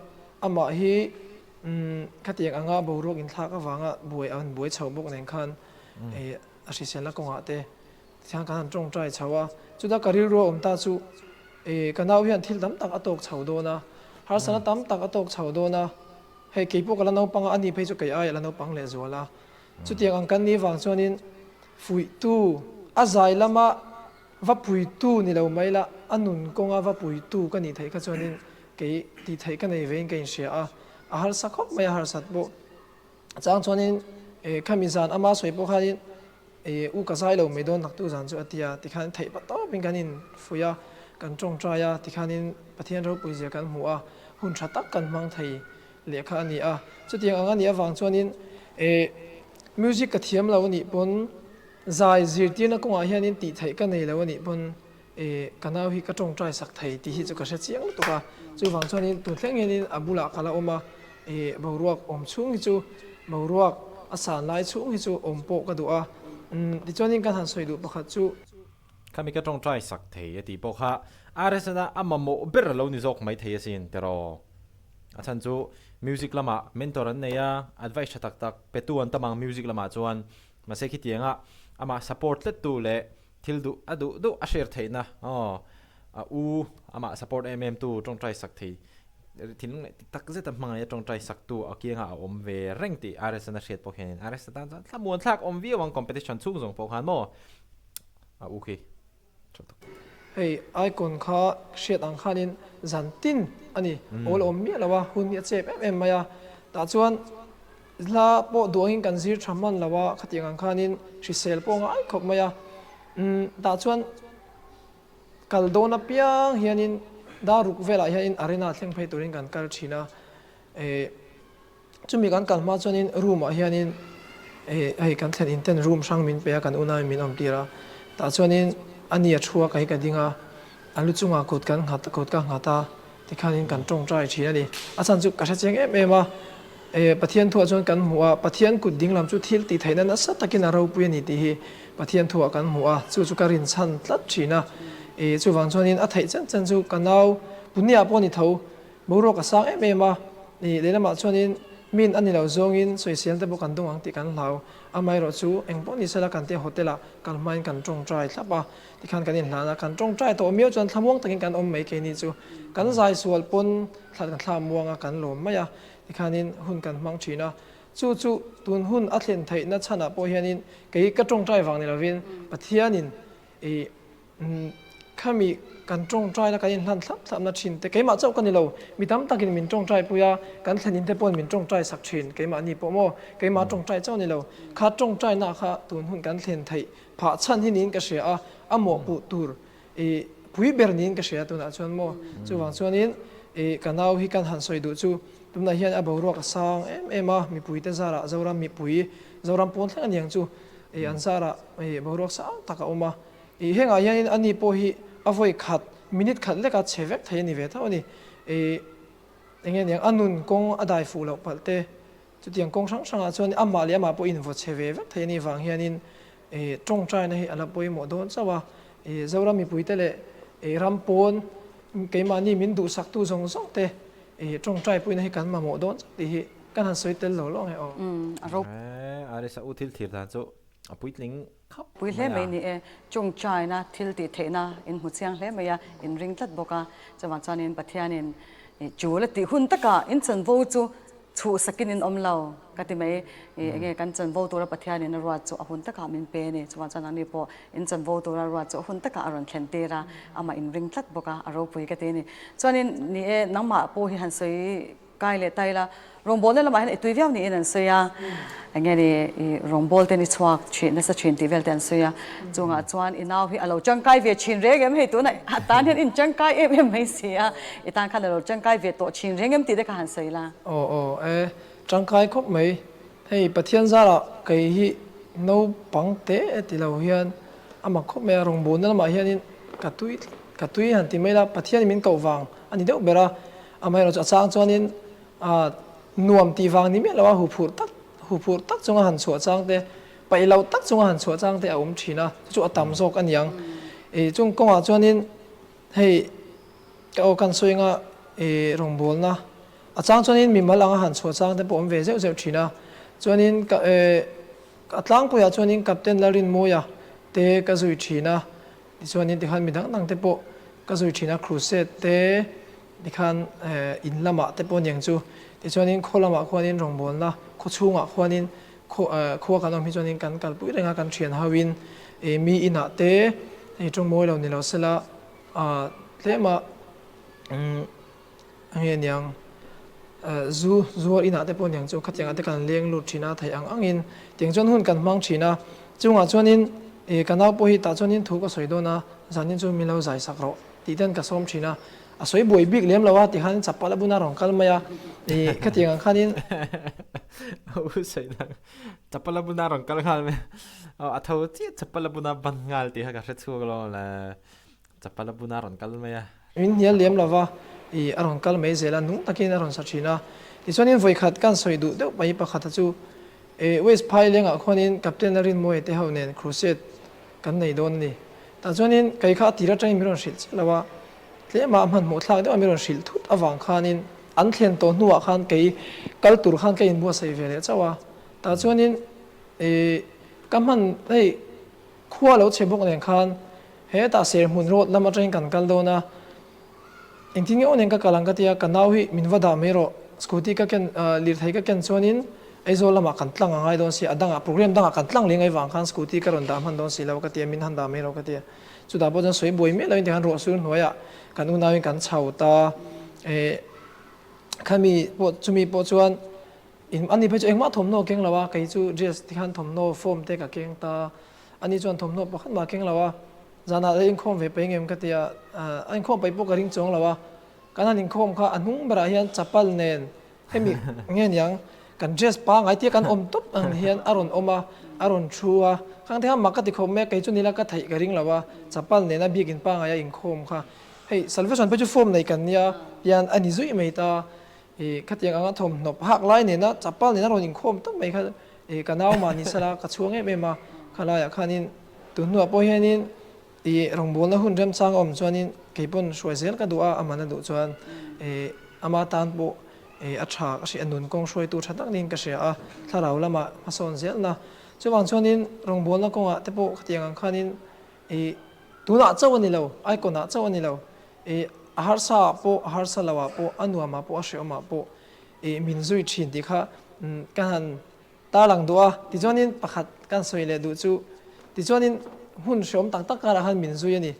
amah hi khatiang anga boruak inthlak avanga buai an buai chho bawk nen khan i a hriselna kawngah te Tihian kan han tawngtai chho a, chuta ka rilru a awm ta chu eh ka nau hian thil tam tak a tawk chho dawn a, harsatna tam tak a tawk chho dawn a, hei kei pawh ka la naupang a, ani phei chu kei ai a la naupang leh zual a. Chutiang ang kan nih vang chuanin fuihtu a zai lama va puitu ni lo mai la, a nun kawnga va puitu ka nih theih kha chuanin kei tih theih ka nei vein ka inhria a, a harsa khawp mai a harsat pawh. Chang chuanin eh khami zan ama sawi pawh khanin eh u ka zai lo mai dawn naktu zan chu a ti a, tikhan theih pa tawpin kan in fuih a, kan tawngtai a, tikhanin Pathian ropui zia kan hmu a, hun tha tak kan hmang thei leh kha a ni a. Chutiang ang a nih avang chuanin eh music ka thiam lo a nih pawn zai zirtirna kawngah hianin tih theih ka nei lo a nih pawn E, ka nau hi ka tawngtai sak thei tih hi chu ka hre chiang lutuk a, chuvang chuanin tun thleng hianin a bulah ka la awm a, e, boruak awm chhung hi chu boruak a san lai chhung hi chu awm pawh ka duh a, Tichuanin kan han sawi duh pakhat chu. Khami ka tawngtai sak thei a tih pawh kha RSN-a a mamawh ber a lo ni zawk mai thei asin tiraw. A chhan chu music lamah mentor an nei a, advice tha tak tak petu an tam ang music lamah chuan mahse khitianga amah support tlettu leh thil duh a duh duh a share theihna aw a u amah support em em tu tawngtai sak thei thinlung leh ti tak zeta hmangaih a tawngtai sak tu a kiangah a awm ve reng tih RSN a hriat pawh hianin RSN tan chuan thlamuan thlak awm viau ang competition chhung zawng pawh khan maw a u khi tha tak. Hei icon kha hriat ang khanin zan tin a ni awl awm miah lo a hun hi a chep em em mai a tah chuan Hla pawh duh angin kan zir tha hman lo a, khatiang ang khanin hrisel pawh ngai khawp mai a. Umm tah chuan kal dawn apiang hianin dar ruk velah hianin arena thleng phei turin kan kal thin a. Eh chumi kan kal hma chuanin room ah hianin eh hei kan thlen in ten room hrang min pe a, kan unauin min awm tir a. Tah chuanin a ni a thu a, kei ka ding a, a lu chungah kut kan nghat kut ka nghat a. Tikhanin kan tawngtai thin a ni. A chhan chu ka hre chiang em em a, e, Pathian thuah chuan kan hmu a, Pathian kut dinglam chu thil tih theihna nasa takin a ropui a ni tih hi Pathian thuah kan hmu a, chu chu ka rinchhan tlat thin a. E, chuvang chuanin a theih chen chen chu ka nau Punia pawh a ni tho, boruak a sang em em a, e, lehlamah chuanin min a ni lo zawngin sawisel te pawh kan dawng ang tih kan hlau. Amaherawh chu engpawh ni sela kan tia hotel ah kal hmain kan tawngtai thlap a. Tikhan kan inhlan a, kan tawngtai tawh miau chuan thlamuang takin kan awm mai keini chu. Kan zai sual pawn thla kan thla muang a, kan lawm mai a, tikhanin hun kan hmang thin a. Chu chu tun hun a thlen theihna chhanah pawh hianin kei ka tawngtai vang ni lovin Pathianin ih khami kan tawngtaina kan inhlan thlap thlapna thin te keimah chauh ka ni lo, mi tam takin min tawngtai pui a, kan thlen in te pawn min tawngtai sak thin keimahni pawh maw, keimah tawngtai chauh ni lo, kha tawngtaina kha tun hun kan thlen theih Phah chhan hi niin ka hria a, a mawhpuh tur i pui ber niin ka hria tunah chuan maw. Chuvang chuanin i ka nau hi kan han sawi duh chu tunah hian a boruak a sang em em a, mipuite zarah Zoram mipui, Zoram pawn thleng aniang chu i an zarah i boruak sang tak a awm a. I hengah hianin ani pawh hi a vawi khat, minute khat leka chhe vek thei a ni ve tho a ni. I eng nge niang a nun kawng a dai fuh loh palh te Chutiang kawng hrang hrangah chuan amah leh amah pawh invaw chhe ve vek thei a nih vang hianin tawngtaina hi a la pawimawh dawn chauh a. Zoram mipuite leh ram pawn keimahni min duhsaktu zawng zawng te tawngtai puina hi kan mamawh dawn chauh tih hi kan han sawi tel lo lo ang e aw. A ro. Arisa u thil thlir dan chu a puitling khap Pui hle mai ni e. Tawngtaina thil tih theihna in hmu chiang hle mai a, in ring tlat bawk a. Chuvang chuanin Pathianin chul a tih hun takah in chanvo chu Chhuh sakin in awm lo ka ti mai. I enge kan chanvo tura Pathianin a ruat chu a hun takah min pe a ni. Chuvang chuan nangni pawh in chanvo tura ruat chu a hun takah a rawn thlen tir a, amah in ring tlat bawk a, a ropui ka ti a ni. Chuanin ni e, nangmah pawh hi han sawi kai leh ta ila, rawngbawlna lamah hian i tui viau niin an sawi a, enge ni i rawngbawlte ni chhuak thin nasa thin tih vel te an sawi a, chungah chuan i nau hi a lo tangkai ve thin reng em hei tunah a tan hian in tangkai em em mai si a, I tan khan a lo tangkai ve tawh thin reng em tih te kha han sawi la. Aw aw e, tangkai khawp mai. Hei Pathian zarah kei hi naupang te e ti lo hian a mak khawp mai a, rawngbawlna lamah hianin ka tui ka tui han ti mai la, Pathianin min koh vang a ni deuh ber a, amaherawhchu a chang chuanin ah nuam tih vang ni miah lo a, huphurh tak huphurh tak chunga han chhuah chang te, paih loh tak chunga han chhuah chang te a awm thin a, chu chu a tam zawk a niang. Ih chung kawngah chuanin hei Ka aw kan sawi anga i rawngbawlna a chang chuanin mimal anga han chhuah chang te pawh awm ve zeuh zeuh thin a. Chuanin ka eh a tlangpuiah chuanin Captain Lalrinmawia te ka zui thin a, tichuanin tikhan mi dang dang te pawh ka zui thin a, crusade te tikhan eh in lamah te pawh aniang chu. Tichuanin khaw lamah khuanin rawngbawlna khaw chhungah khuanin khaw eh khua kan awm hi chuanin kan kalpui reng a, kan thian hoin eh mi inah te hei tawngmawi lo ni lo sela, A tlema eng nge niang zu zuar inah te pawh niang chu khatiangah te kan leng lut thin a theih ang angin tiang chuan hun kan hmang thin a chungah chuanin ih ka nau pawh hi tah chuanin thu ka sawi dawn a zanin chu min lo zai sak rawh tih ten ka sawm thin a a sawi buai bik lem lo a tikhan chapal a buna rawn kal mai a ih khatiang ang khanin U sawi dang chapal a buna rawn kal nghal mai a tho chiah chapal a buna ban nghal tih kha ka hre chhuak lo le. Chapal a buna rawn kal mai a. Min hnial lem lova, i a rawn kal mai zel a, nung takin a rawn sa thin a. Tichuanin vawikhat kan sawi duh deuh mai pakhata chu, West Phailengah khuanin Captain Lalrinmawia te ho nen crusade kan nei dawn a ni. Tah chuanin kei kha a tir atangin min rawn hrilh chiah lo a, tlema hmanhmawh thlak deuha min rawn hrilh thut avang khanin an thlen tawh hnuah khan kei kal tur khan ka inbuatsaih ve leh chauh a. Tah chuanin ka hman hei khua lo chhe bawk nen khan hetah Serhmun road lam atangin kan kal dawn a, Engtin nge aw nen ka kal ang ka tia, ka nau hi min va dah mai rawh, scooty ka ken, lirthei ka ken chuanin Aizawl lamah kan tlang a ngai dawn si, a dangah program dangah kan tlang leh ngai vang khan scooty ka rawn dah hman dawn si lo ka tia, min han dah mai rawh ka tia. Chutah pawh chuan sawi buai miah loin tikhan ruah sur hnuaiah kan unauin kan chho ta, eh khami pawh chumi pawh chuan in ani phei chu engmah thawmhnaw a keng lo a, kei chu dress tikhan thawmhnaw form te ka keng ta, ani chuan thawmhnaw pakhat mah a keng lo a. Zanah la inkhawm ve paih ngem ka ti a, a inkhawm paih pawh ka ring chuang lo a, kan han inkhawm kha a hnung berah hian chapal nen hemi nge niang kan dress pangai tia kan awm tawp ang hian a rawn awm a, a rawn thu a, khang te kha mak ka ti khawp mai a, kei chu nila ka theih ka ring lo a, chapal nena biakin pangai a inkhawm kha hei salvation phei chu form nei kan nia tian a ni zuih mai ta, ih khatiang anga thawmhnaw hak lai nena chapal nena rawn inkhawm tawp mai kha ih ka nau mahni sala ka chhuang em em a, khalaiah khanin. Tun hnuah pawh hianin i rawngbawlna hun remchang a awm chuanin kei pawn hruai zel ka duh a, aman a duh chuan ama tan pawh a tha ka hria, a nun kawng hruaitu tha tak niin ka hria a, thlarau lamah hmasawn zelna. Chuvang chuanin rawngbawlna kawngah te pawh khatiang ang khanin i tunah chauh a ni lo, icon ah chauh a ni lo, i a harsa ah pawh, a harsa lo ah pawh, a nuam ah pawh, a hreawm ah pawh i min zui thin tih kha ka han Tarlang duh a, tichuanin pakhat kan sawi leh duh chu, tichuanin hmun hreawm tak tak karah khan min zui a ni.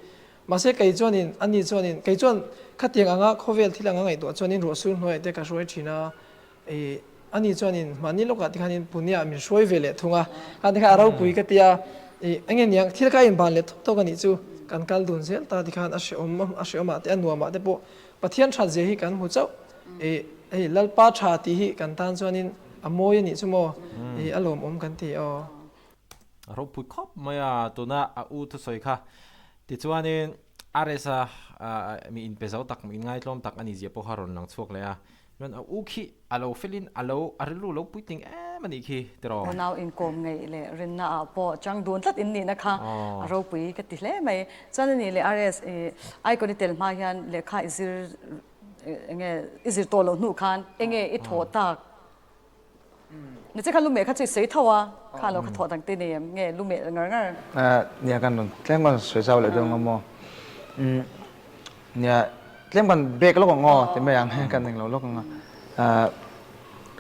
Mahse kei chuanin, ani chuanin, kei chuan khatiang anga khawvel thil anga ngaihtuah chuanin ruahsur hnuaiah te ka hruai thin a, ih, ani chuanin mahni lawkah te khanin Pune-ah min hruai ve leh thung a, khan te khan a ropui ka ti a, ih, enge niang thil ka inban leh thawk tawk a nih chu, kan kal dun zel ta tikhan a hreawm a hreawmah te a nuamah te pawh Pathian that zia hi kan hmu chauh. Ih, hei Lalpa tha tih hi kan tan chuanin a mawi a nih chu maw? Ih, a lawmawm kan ti aw. A ropui khawp mai a, tuna a u thusawi kha. Tichuanin RS-a mi inpe zo tak, mi inngaitlawm tak a nih zia pawh kha rawn lang chhuak leh a. Chuan a u khi a lo felin a lo a rilru lo puitling em a nih khi tiraw? Unau inkawm ngeih leh rinna ah pawh chang dun tlat in nihna kha a ropui ka ti hle mai. Chuan a nih leh RS i icon i tel hma hian lehkha i zir enge i zir tawh loh hnuh khan enge i thawh tak? Ni che kha lumeh kha chu i sawi tho a, kha lo kha thawh dang te nei em nge lumeh ngar ngar? Nia kan rawn tlem kan sawi zau leh dawn nga maw? Nia tlem kan bag lawk ang aw ti mai ang kan englo lawk ang a.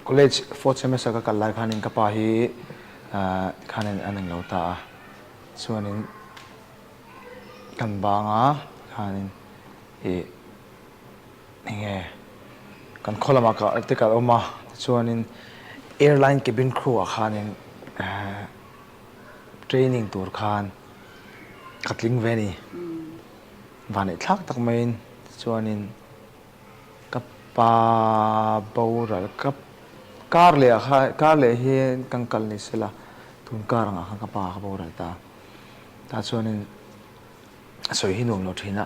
College fourth semester ka kal lai khanin ka pa hi khanin an englo ta a, chuanin kan bang a khanin ih enge kan khaw lamah ka te kal awm a tichuanin airline cabin crew ah khanin training tur khan ka tling ve a ni. Vanneih thlak tak maiin tichuanin ka pa boral ka kar leh ah khan kar leh hi kan kal ni sela tun kar angah khan ka pa kha boral ta tah chuanin a sawi hi nuam lo thin a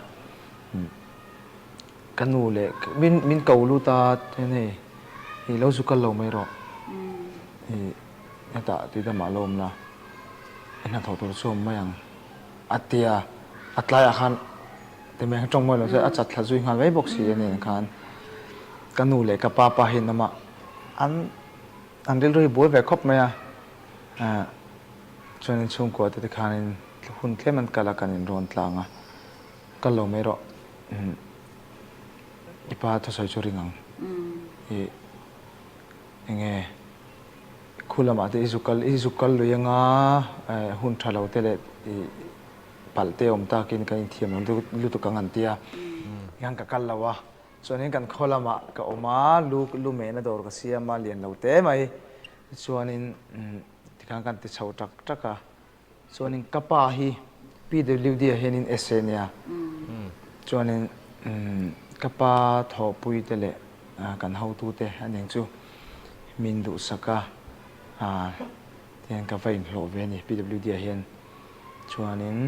ka nu leh min min ko lut a chuan hei ih lo zu kal lo mai rawh ih hetah tui damah lo awm la i hnathawh tur chu awm mai ang. A ti a, a tlaiah khan ti mai khan tawng mawi lo chuan a chat thla zui nghal mai bawk si a nen khan ka nu leh ka pa pa hian amah an an rilru hi buai ve khawp mai a, eh chuanin chhungkua te tikhanin hun tlem an kal a kan inrawn tlang a, kal lo mai rawh umm i pa thusawi chu ring ang ih enge. Khu lamah te i zu kal i zu kal lui anga hun tha lo te leh i palh te awm takin kan inthiam lo lutuk ang an ti a, hian ka kal lo a, chuanin kan khaw lamah ka awm a, lu lu mehna dawr ka siam a lian lo te mai, chuanin tikhan kan ti chho tak tak a. Chuanin ka pa hi PWD ah hianin essay a nia. Chuanin ka pa thawhpui te leh kan hotu te a ning chu min duhsak a, tihian ka va inhlawh ve a ni PWD ah hian. Chuanin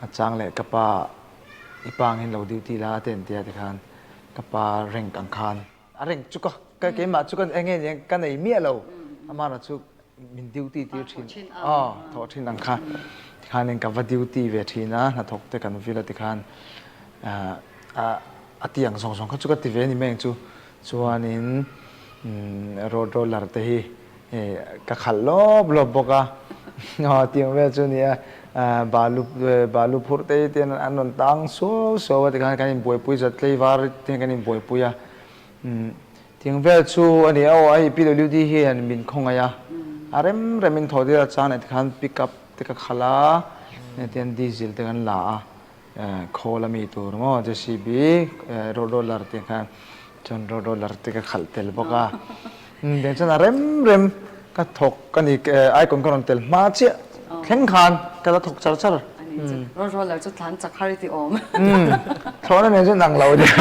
a chang leh ka pa i pa ang hian lo duty la a te an tia tikhan ka pa rank ang khan a rank chu ka keimah chu ka eng nge ni ka nei miah lo. Amah chu min duty tir thin aw thawh thin ang kha tikhanin ka va duty ve thin a hnathawk te kan vil a tikhan a ti ang zawng zawng kha chu ka ti ve a ni mai ang chu chuanin road roller te hi ka khalh lawp lawp bawk a aw tiang vel chu nia balu balu phurh te hi tian an rawn tang suau suau a tikhan kan inbuaipui zat tleivar te hian kan inbuaipui a. Tiang vel chu a ni a, aw hei PWD hian min khawngaih a, a rem rem in thaw tir a chang nen tikhan pick up te ka khalh a, tian diesel te kan la a, khawl a mi tur maw JCB road roller te khan chuan road roller te ka khalh tel bawk a, tiang chuan a rem rem ka thawk a ni icon ka rawn tel hma chiah thleng khan ka la thawk char char. Road roller chu tlan chak har i ti awm. Thlawhna nen chuan ang lo deuh.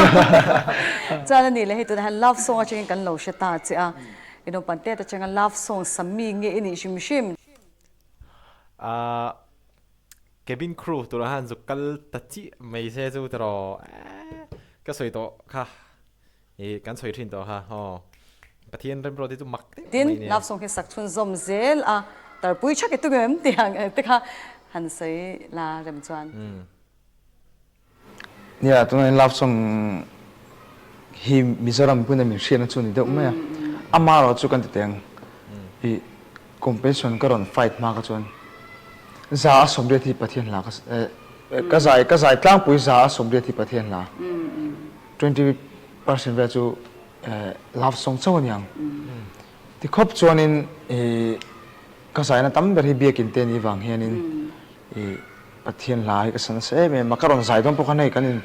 Chuan a nih leh hei tunah hian love song atangin kan lo hre ta che a. I naupang tet atanga love song sa mi nge i nih hrim hrim. Ahh cabin crew turah hian zuk kal ta chiah mai se chu tiraw eeh ka sawi tawh kha. I kan sawi thin tawh kha aw. Pathian remruat hi chu mak deuh mai Tin, love song hi sak chhunzawm zel a, tarpui thak i tum em tih ang te kha han sawi la rem chuan. Nia, tunah hian love song hi Mizoram mipui nen min hriatna chu a ni deuh mai a. Amaherawh chu kan ti teh ang, i competition ka rawn fight hma kha chuan za a 80 hi Pathian hla ka ka zai ka zai tlangpui za a 80 hi Pathian hla. 20% vel chu love song chauh a ni ang. Ti khawp chuanin ka zaina tam ber hi biakin te ni vang hianin Pathian hla hi ka sa nasa em em a. Ka rawn zai dawn pawh khan hei kan in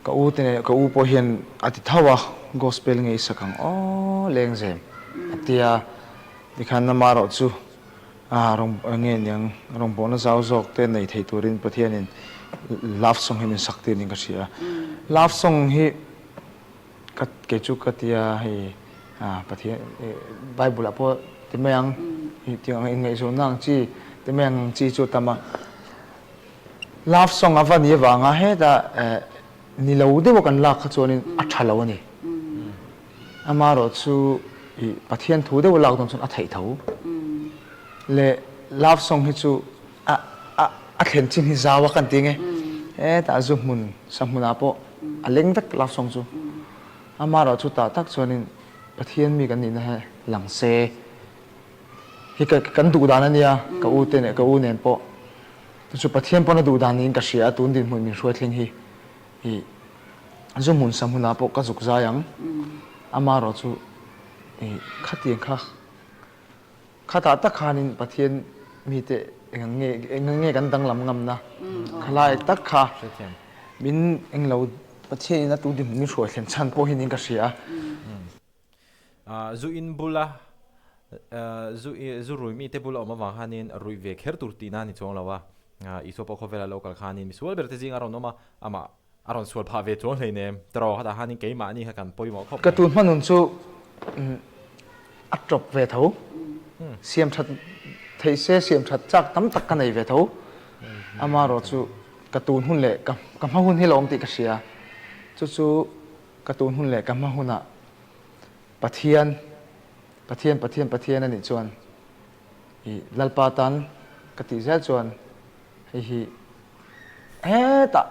ka u te nen ka u pawh hian a ti tho a, gospel nge i sak ang aw lengzem a tia. Tikhan amaherawh chu A rawng nge niang rawngbawlna zau zawk te nei thei turin Pathianin love song hi min sak tir niin ka hria. Love song hi ka kei chu ka tia hei Pathian Bible ah pawh ti mai ang tih ang inngaihzawnna ang chi ti mai ang chi chu a tam a. Love song a va ni avanga hetah ni lo deuha kan lak kha chuanin a tha lo a ni. Amaherawh chu i Pathian thu deuh lak dawn chuan a theih tho. Le love song hi chu a a a thlen chin hi zau a kan ti nge. Hetah zu hmun sa hmunah pawh a leng vek love song chu. Amaherawh chu tah tak chuanin Pathian mi kan nihna hi lang se. Hi ka kan duh dan a nia ka u te leh ka u nen pawh. Chu chu Pathian pawn a duh dan niin ka hria a tun dinhmun min hruai thleng hi. I zu hmun sa hmunah pawh ka zuk zai ang. Amaherawh chu i khatiang kha khatah tak khanin Pathian mite eng ang nge eng ang nge kan danglam ngamna khalai tak kha min englo Pathianin a tu dinhmun min hruai thlen chhan pawh hi niin ka hria a. Zu in bula zu zu rui mite bula awm avang khanin ruih ve kher tur tihna a ni chuang lo a. Isua pawh khawvela lo kal khanin misual ber te zinga rawn awm a, amah a rawn sual phah ve chuang hleinem. Tawraw khatah khanin keimahni kha kan pawimawh khawp mai. Ka tun hmanun chu a tawp ve tho. Siam that theih se siam that chak tam tak ka nei ve tho. Amaherawh chu ka tun hun leh ka hma hun hi la awm tih ka hria. Chu chu Ka tun hun leh ka hma hunah Pathian, Pathian, Pathian, Pathian a nih chuan i Lalpa tan ka tih zel chuan hei hi hetah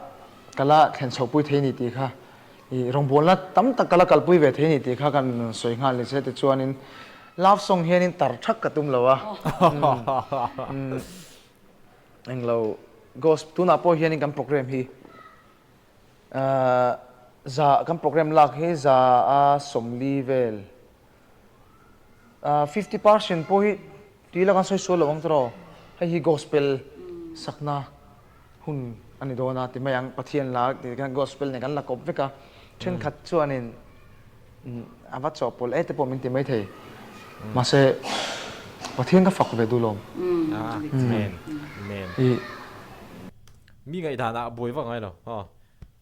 ka la thlen chhohpui thei ni tih kha i rawngbawlna tam tak ka la kalpui ve thei ni tih kha kan rawn sawi nghal ni se tichuanin love song hianin tar thak ka tum lo a. Englo gospel tunah pawh hianin kan program hi Za kan program lak hi za a 40 vel 50% pawh hi tui la kan sawi sual lo ang tawh hei hi gospel sakna hun a ni dawn a ti mai ang Pathian la ti khan gospel nen kan la kawp vek a thenkhat chuanin a va chawhpawlh e te pawh min ti mai thei mahse Pathian ka fak ve duh lawm. Amen. Amen. Mi ngaihdanah a buai vak ngai lo aw.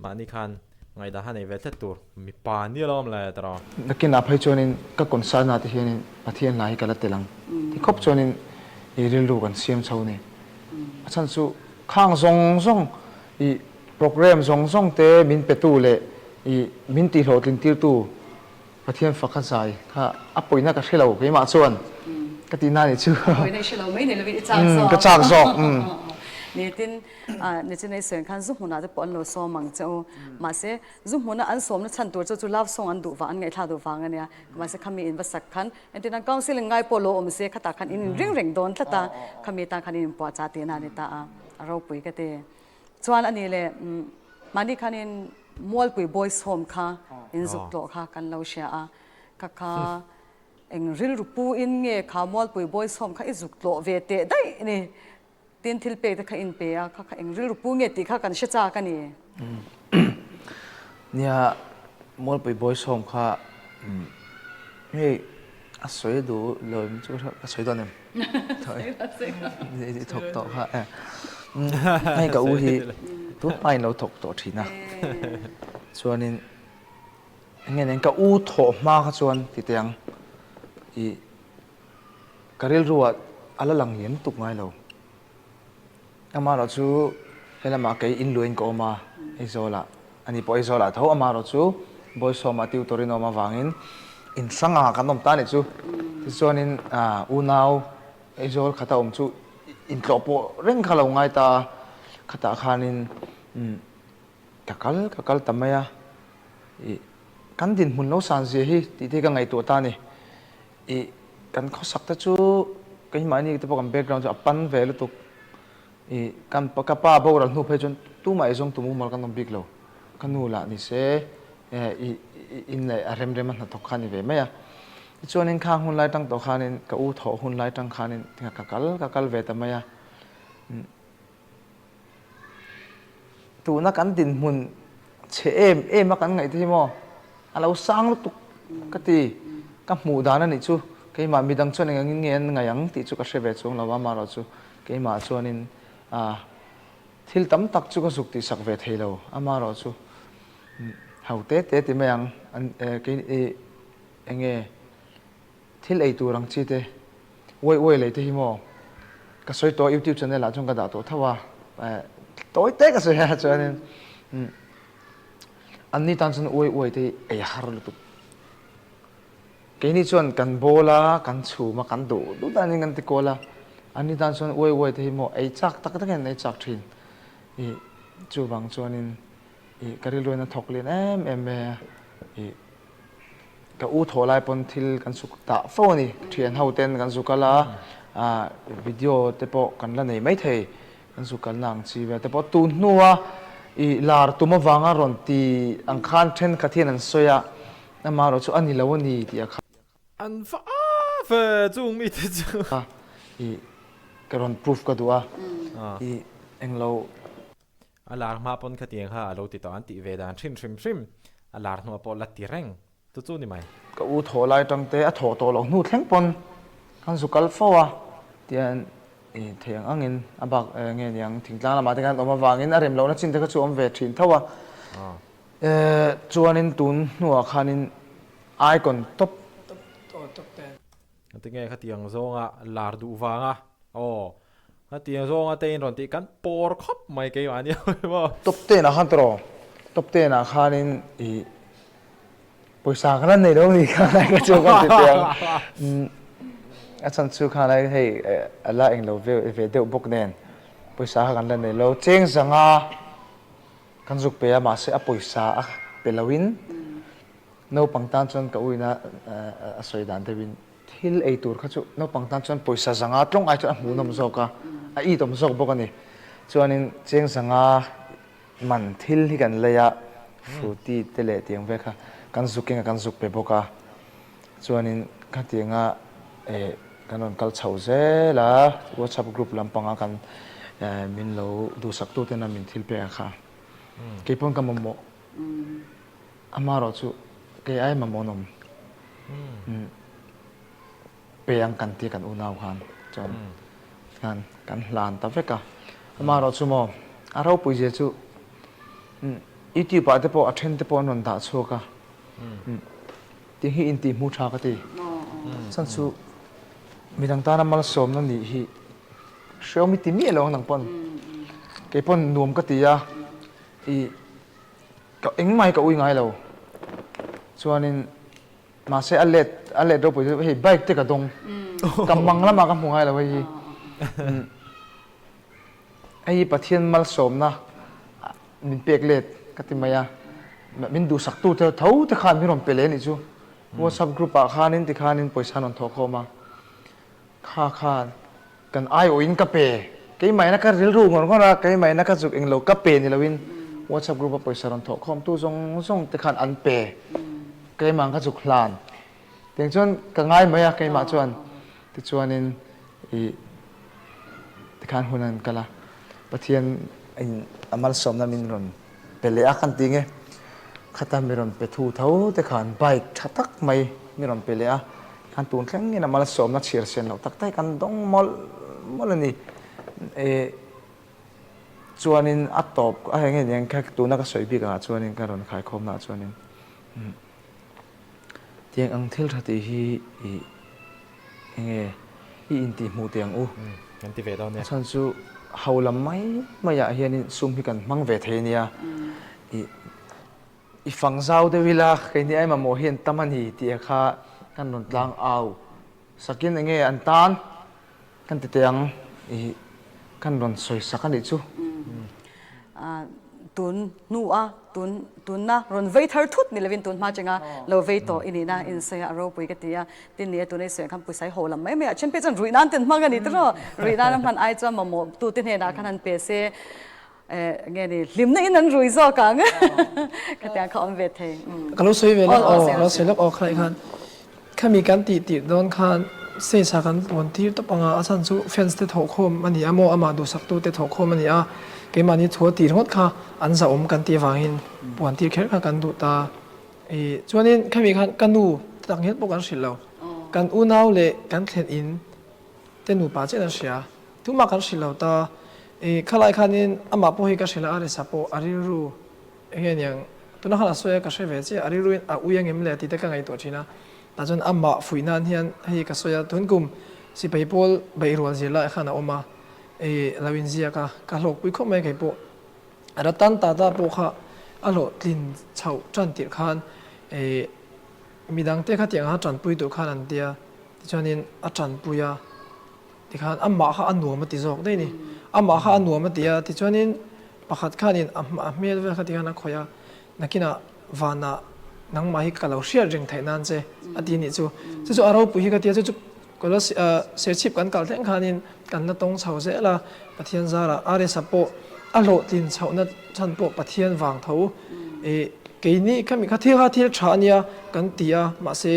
Mahni khan ngaihdan kha nei ve tlat tur mipa nia lo awm le tawh. Nakinah phei chuanin ka concern ah te hianin Pathian hla hi ka la tel ang ti khawp chuanin i rilru kan siam chho ni. A chhan chu khang zawng zawng i program zawng zawng te min petu leh i min tihhlawhtlin tirtu Pathian fak a zai kha a pawina ka hre lo keimah chuan. Ka tihna nih chu. Vawiin i hre lo mai ni lovin i chak zawk. Ka chak zawk. Nitin nichin ei sawi ang khan zu hmunah te pawh an lo sawm ang che u. Mahse zu hmuna an sawmna chhan tur chu chu love song an duh vang an ngaihthlak duh vang a nia. Mahse khami in va sak khan entirnan counselling ngai pawh lo awm se khatah khan in inring reng dawn tlat a, khami tan khan in inpuahchah tihna a ni ta a, a ropui ka ti. Chuan a nih leh mahni khanin Mualpui Boys Home kha in zuk tlawh kha kan lo hria a, ka kha Eng rilru pu in nge kha Mualpui Bawisawm kha i zuk tlawh ve teh daih ni? Tin thil pek te kha in pe a, kha kha eng rilru pu nge tih kha kan hre chak a ni. Nia, Mualpui Bawisawm kha hei a sawi duh lo em chu ka sawi dawn em? I thawk tawh kha e. Hei ka u hi tun hmain lo thawk tawh thin a, chuanin Enge nen ka u thawh hma kha chuan ti teh ang ih ka rilru ah a la lang lian lutuk ngai lo. Amaherawh chu helamah kei inluain ka awm a Aizawl ah ani pawh Aizawl ah tho amaherawh chu Bawisawm ah tutor in a awm avangin in hrang ah kan awm ta anih chu. Tichuanin unau Aizawl khata awm chu intlawh pawh reng kha lo ngai ta a khatah khanin umm Ka kal ka kal ta mai a, ih kan dinhmun lo san zia hi tih te hi ka ngaihtuah ta a ni. Ih kan khawsak te chu keimahni te pawh kan background chu a pan ve lutuk. Ih kan ka pa boral hnu phei chuan tumah eizawng tum mumal kan awm bik lo. Ka nu lah ni se ih in leh a rem rem a hnathawk kha a ni ve mai a. Tichuanin khang hun lai tang tawh khanin ka u thawh hun lai tang khanin ka kal ka kal ve ta mai a. Tuna kan dinhmun chhe em em a kan ngaih te hi maw a lo sang lutuk ka ti. Ka hmuh dan a nih chu keimah midang chuan eng angin nge an ngaih ang tih chu ka hre ve chuang lo a, amaherawh chu keimah chuanin thil tam tak chu ka zuk tihsak ve thei lo, amaherawh chu ho te te ti mai ang kei eng nge. Thil ei tur ang chi te, uai uai lei te hi maw ka sawi tawh a, youtube channel ah chuan ka dah tawh tho a, tawi te ka sawi a chuanin an ni tan chuan uai uai te hi ei a har lutuk. Keini chuan kan bawl a, kan chhum a, kan duh duh danin kan ti kual a, an ni tan chuan uai uai te hi maw ei chak tak takin an ei chak thin. Ih chuvang chuanin ih ka rilruin a thawk lian em em mai a, ih. Ka u thawh lai pawn thil kan suk tah fo a ni. Thian ho ten kan zuk al a, video te pawh kan la nei maithei. Kan zuk kalna ang chi vel te pawh tun hnua i lar tum avanga rawn ti ang khan thenkhat hian an sawi a, amaherawh chu a ni lo a ni tih a kha. An va a ve chung mite chu. I ka rawn proof ka duh a, i englo. A lar hma pawn khatiang kha a lo ti tawh an tih ve dan hrim hrim hrim, a lar hnuah pawh la ti reng chu chu ni mai. Ka u thawh lai tang te a thawh tawh loh hnu thleng pawn kan zu kal fo a, tian i thei ang angin a bak nge niang thingtlang lamah te khan awm avangin a rem lohna chin te kha chu awm ve thin tho a, chuanin tun hnuah khanin icon top. Tinge khatiang zawnga lar duh vanga aw Hetiang zawnga te in rawn tih kan pawr khawp mai keimah nia maw. Top ten ah khan tawh top ten ah khanin i pawisa ka la nei lo ni kha lai ka chu ka ti teh ang. A chhan chu kha lai hei a la eng lo ve deuh bawk nen pawisa kha kan la nei lo. Cheng zanga kan zuk pe a mahse a pawisa a pe lo in naupang tan chuan ka uina a sawi dan deuh in Thil ei tur kha chu naupang tan chuan pawisa zanga tlawng ai chuan a hmuhnawm zawk a, a itawm zawk bawk a ni. Chuanin cheng zanga man thil hi kan lei a, fruity te leh tiang vel kha kan zuk eng a kan zuk pe bawk a. Chuanin khatianga eh kan rawn kal chho zel a, WhatsApp group lampanga kan min lo duhsak tu tena min thil pek a kha. Keipawn ka mamawh. Amaherawh chu kei ai mamawh an awm. Pe ang kan tia kan unau khan chuan khan kan hlan ta vek a. Amaherawh chu maw a ropui zia chu YouTube ah te pawh a then te pawh an rawn dah chhuak a. Tih hi intih hmuh tha ka ti. Chuan chu midang tana malsawmna nih hi hreawm i ti miah lo ang nang pawn. Kei pawn nuam ka ti a i Ka engmah hi ka ui ngai lo. Chuanin mahse a let a let ropui chu hei bike te ka dawng. Ka mang lamah ka hmu ngai lo hei hi. Hei hi Pathian malsawmna min pek let ka ti mai a. Min duhsaktu te tho te khan min rawn pe leh anih chu. WhatsApp group ah khanin tikhanin pawisa an rawn thawh khawm a. Kha khan Kan aiawhin ka pe. Keimahina ka rilru ngawr ngawr a, keimahina ka zuk englo ka pe ni loin WhatsApp group a pawisa rawn thawh khawmtu zawng zawng te khan an pe. Keimah ka zuk hlan. Tiang chuan ka ngai mai a keimah chuan. Tichuanin ih tikhan hun an kal a, Pathian in a malsawmna min rawn pe leh a kan ti nge. Khata mi rawn pe thu tho te khan bike tha tak mai mi rawn pe leh a. Kan tun thlengin a malsawmna chhiar sen loh tak tak hi kan dawng mawlh mawlh a ni. E chuanin a tawp a heng hei kha tuna ka sawi bik angah chuanin ka rawn khaikhawmna ah chuanin tiang ang thil tha tih hi i enge i intih hmuh teh ang u. Kan ti ve dawn nia. A chhan chu ho lam mai maiah hianin sum hi kan hmang ve thei ania. I I fang zau deuh ila, keini ai mamawh hi an tam a ni tih a kha kan rawn tlang au sakin enge an tan kan ti teh ang i kan rawn sawi sak a nih chu. Tun hnu a tun tunna rawn vei thar thut ni lovin tun hma chenga lo vei tawh i nihna insawi a ropui ka ti a, tin ni e tuna i sawi ang khan pawisa i haw lam mai mai a, then phei chuan ruih nan ten hmang a ni tiraw, ruih nan a hman ai chuan mamawh tute hnenah khan han pe se. Nge ni hlimna in an rui zawk ang khatiang kha awm ve thei. Ka lo sawi ve lawk aw, ka lo sawi lawk aw khalai khan khami kan tih tirh dawn khan stage ah kan pawn tir tawp anga a chhan chu fans te thawhkhawm a ni a maw amah duhsak tu te thawhkhawm a ni a keimahni thu a tir ngawt kha an zahawm kan tih avangin puan tir kher kha kan duh ta i chuanin khami khan ka nu tak ngial pawh kan hrilh lo kan unau leh kan thlen in te nupa chiah an hria. Tumah kan hrilh lo ta. I khalai khanin amah pawh hi ka hrilh a, a risa pawh a rilru eng nge niang tuna khan a sawi a ka hre ve chiah, a rilruin a ui angem le tih te ka ngaihtuah thin a. Tah chuan amah fuih nan hian hei ka sawi a, tun kum sipai pawl beihrual zir lai khan a awm a, i lo inziak a, ka hlawkpui khawp mai kei pawh. Ratan Tata pawh kha a hlawhtlin chhoh tan tirh khan i midangte kha tiang a tanpui tur khan an tia, tichuanin a tanpui a. Tikhan amah kha a nuam a ti zawk daih a ni. Amah kha a nuam a ti a, tichuanin pakhat khanin a hmel vel kha tikhan a khawih a, nakinah vanah nangmah hi ka lo hriat reng theih nan che a ti nih chu. Chu chu a ropui hi ka ti a, chu chu Serchhip kan kal thleng khanin kan la tawng chho zel a, Pathian zarah RS-a pawh a hlawhtlin chhohna chhan pawh Pathian vang tho. Keini khami kha thil kha thil tha a nia kan ti a, mahse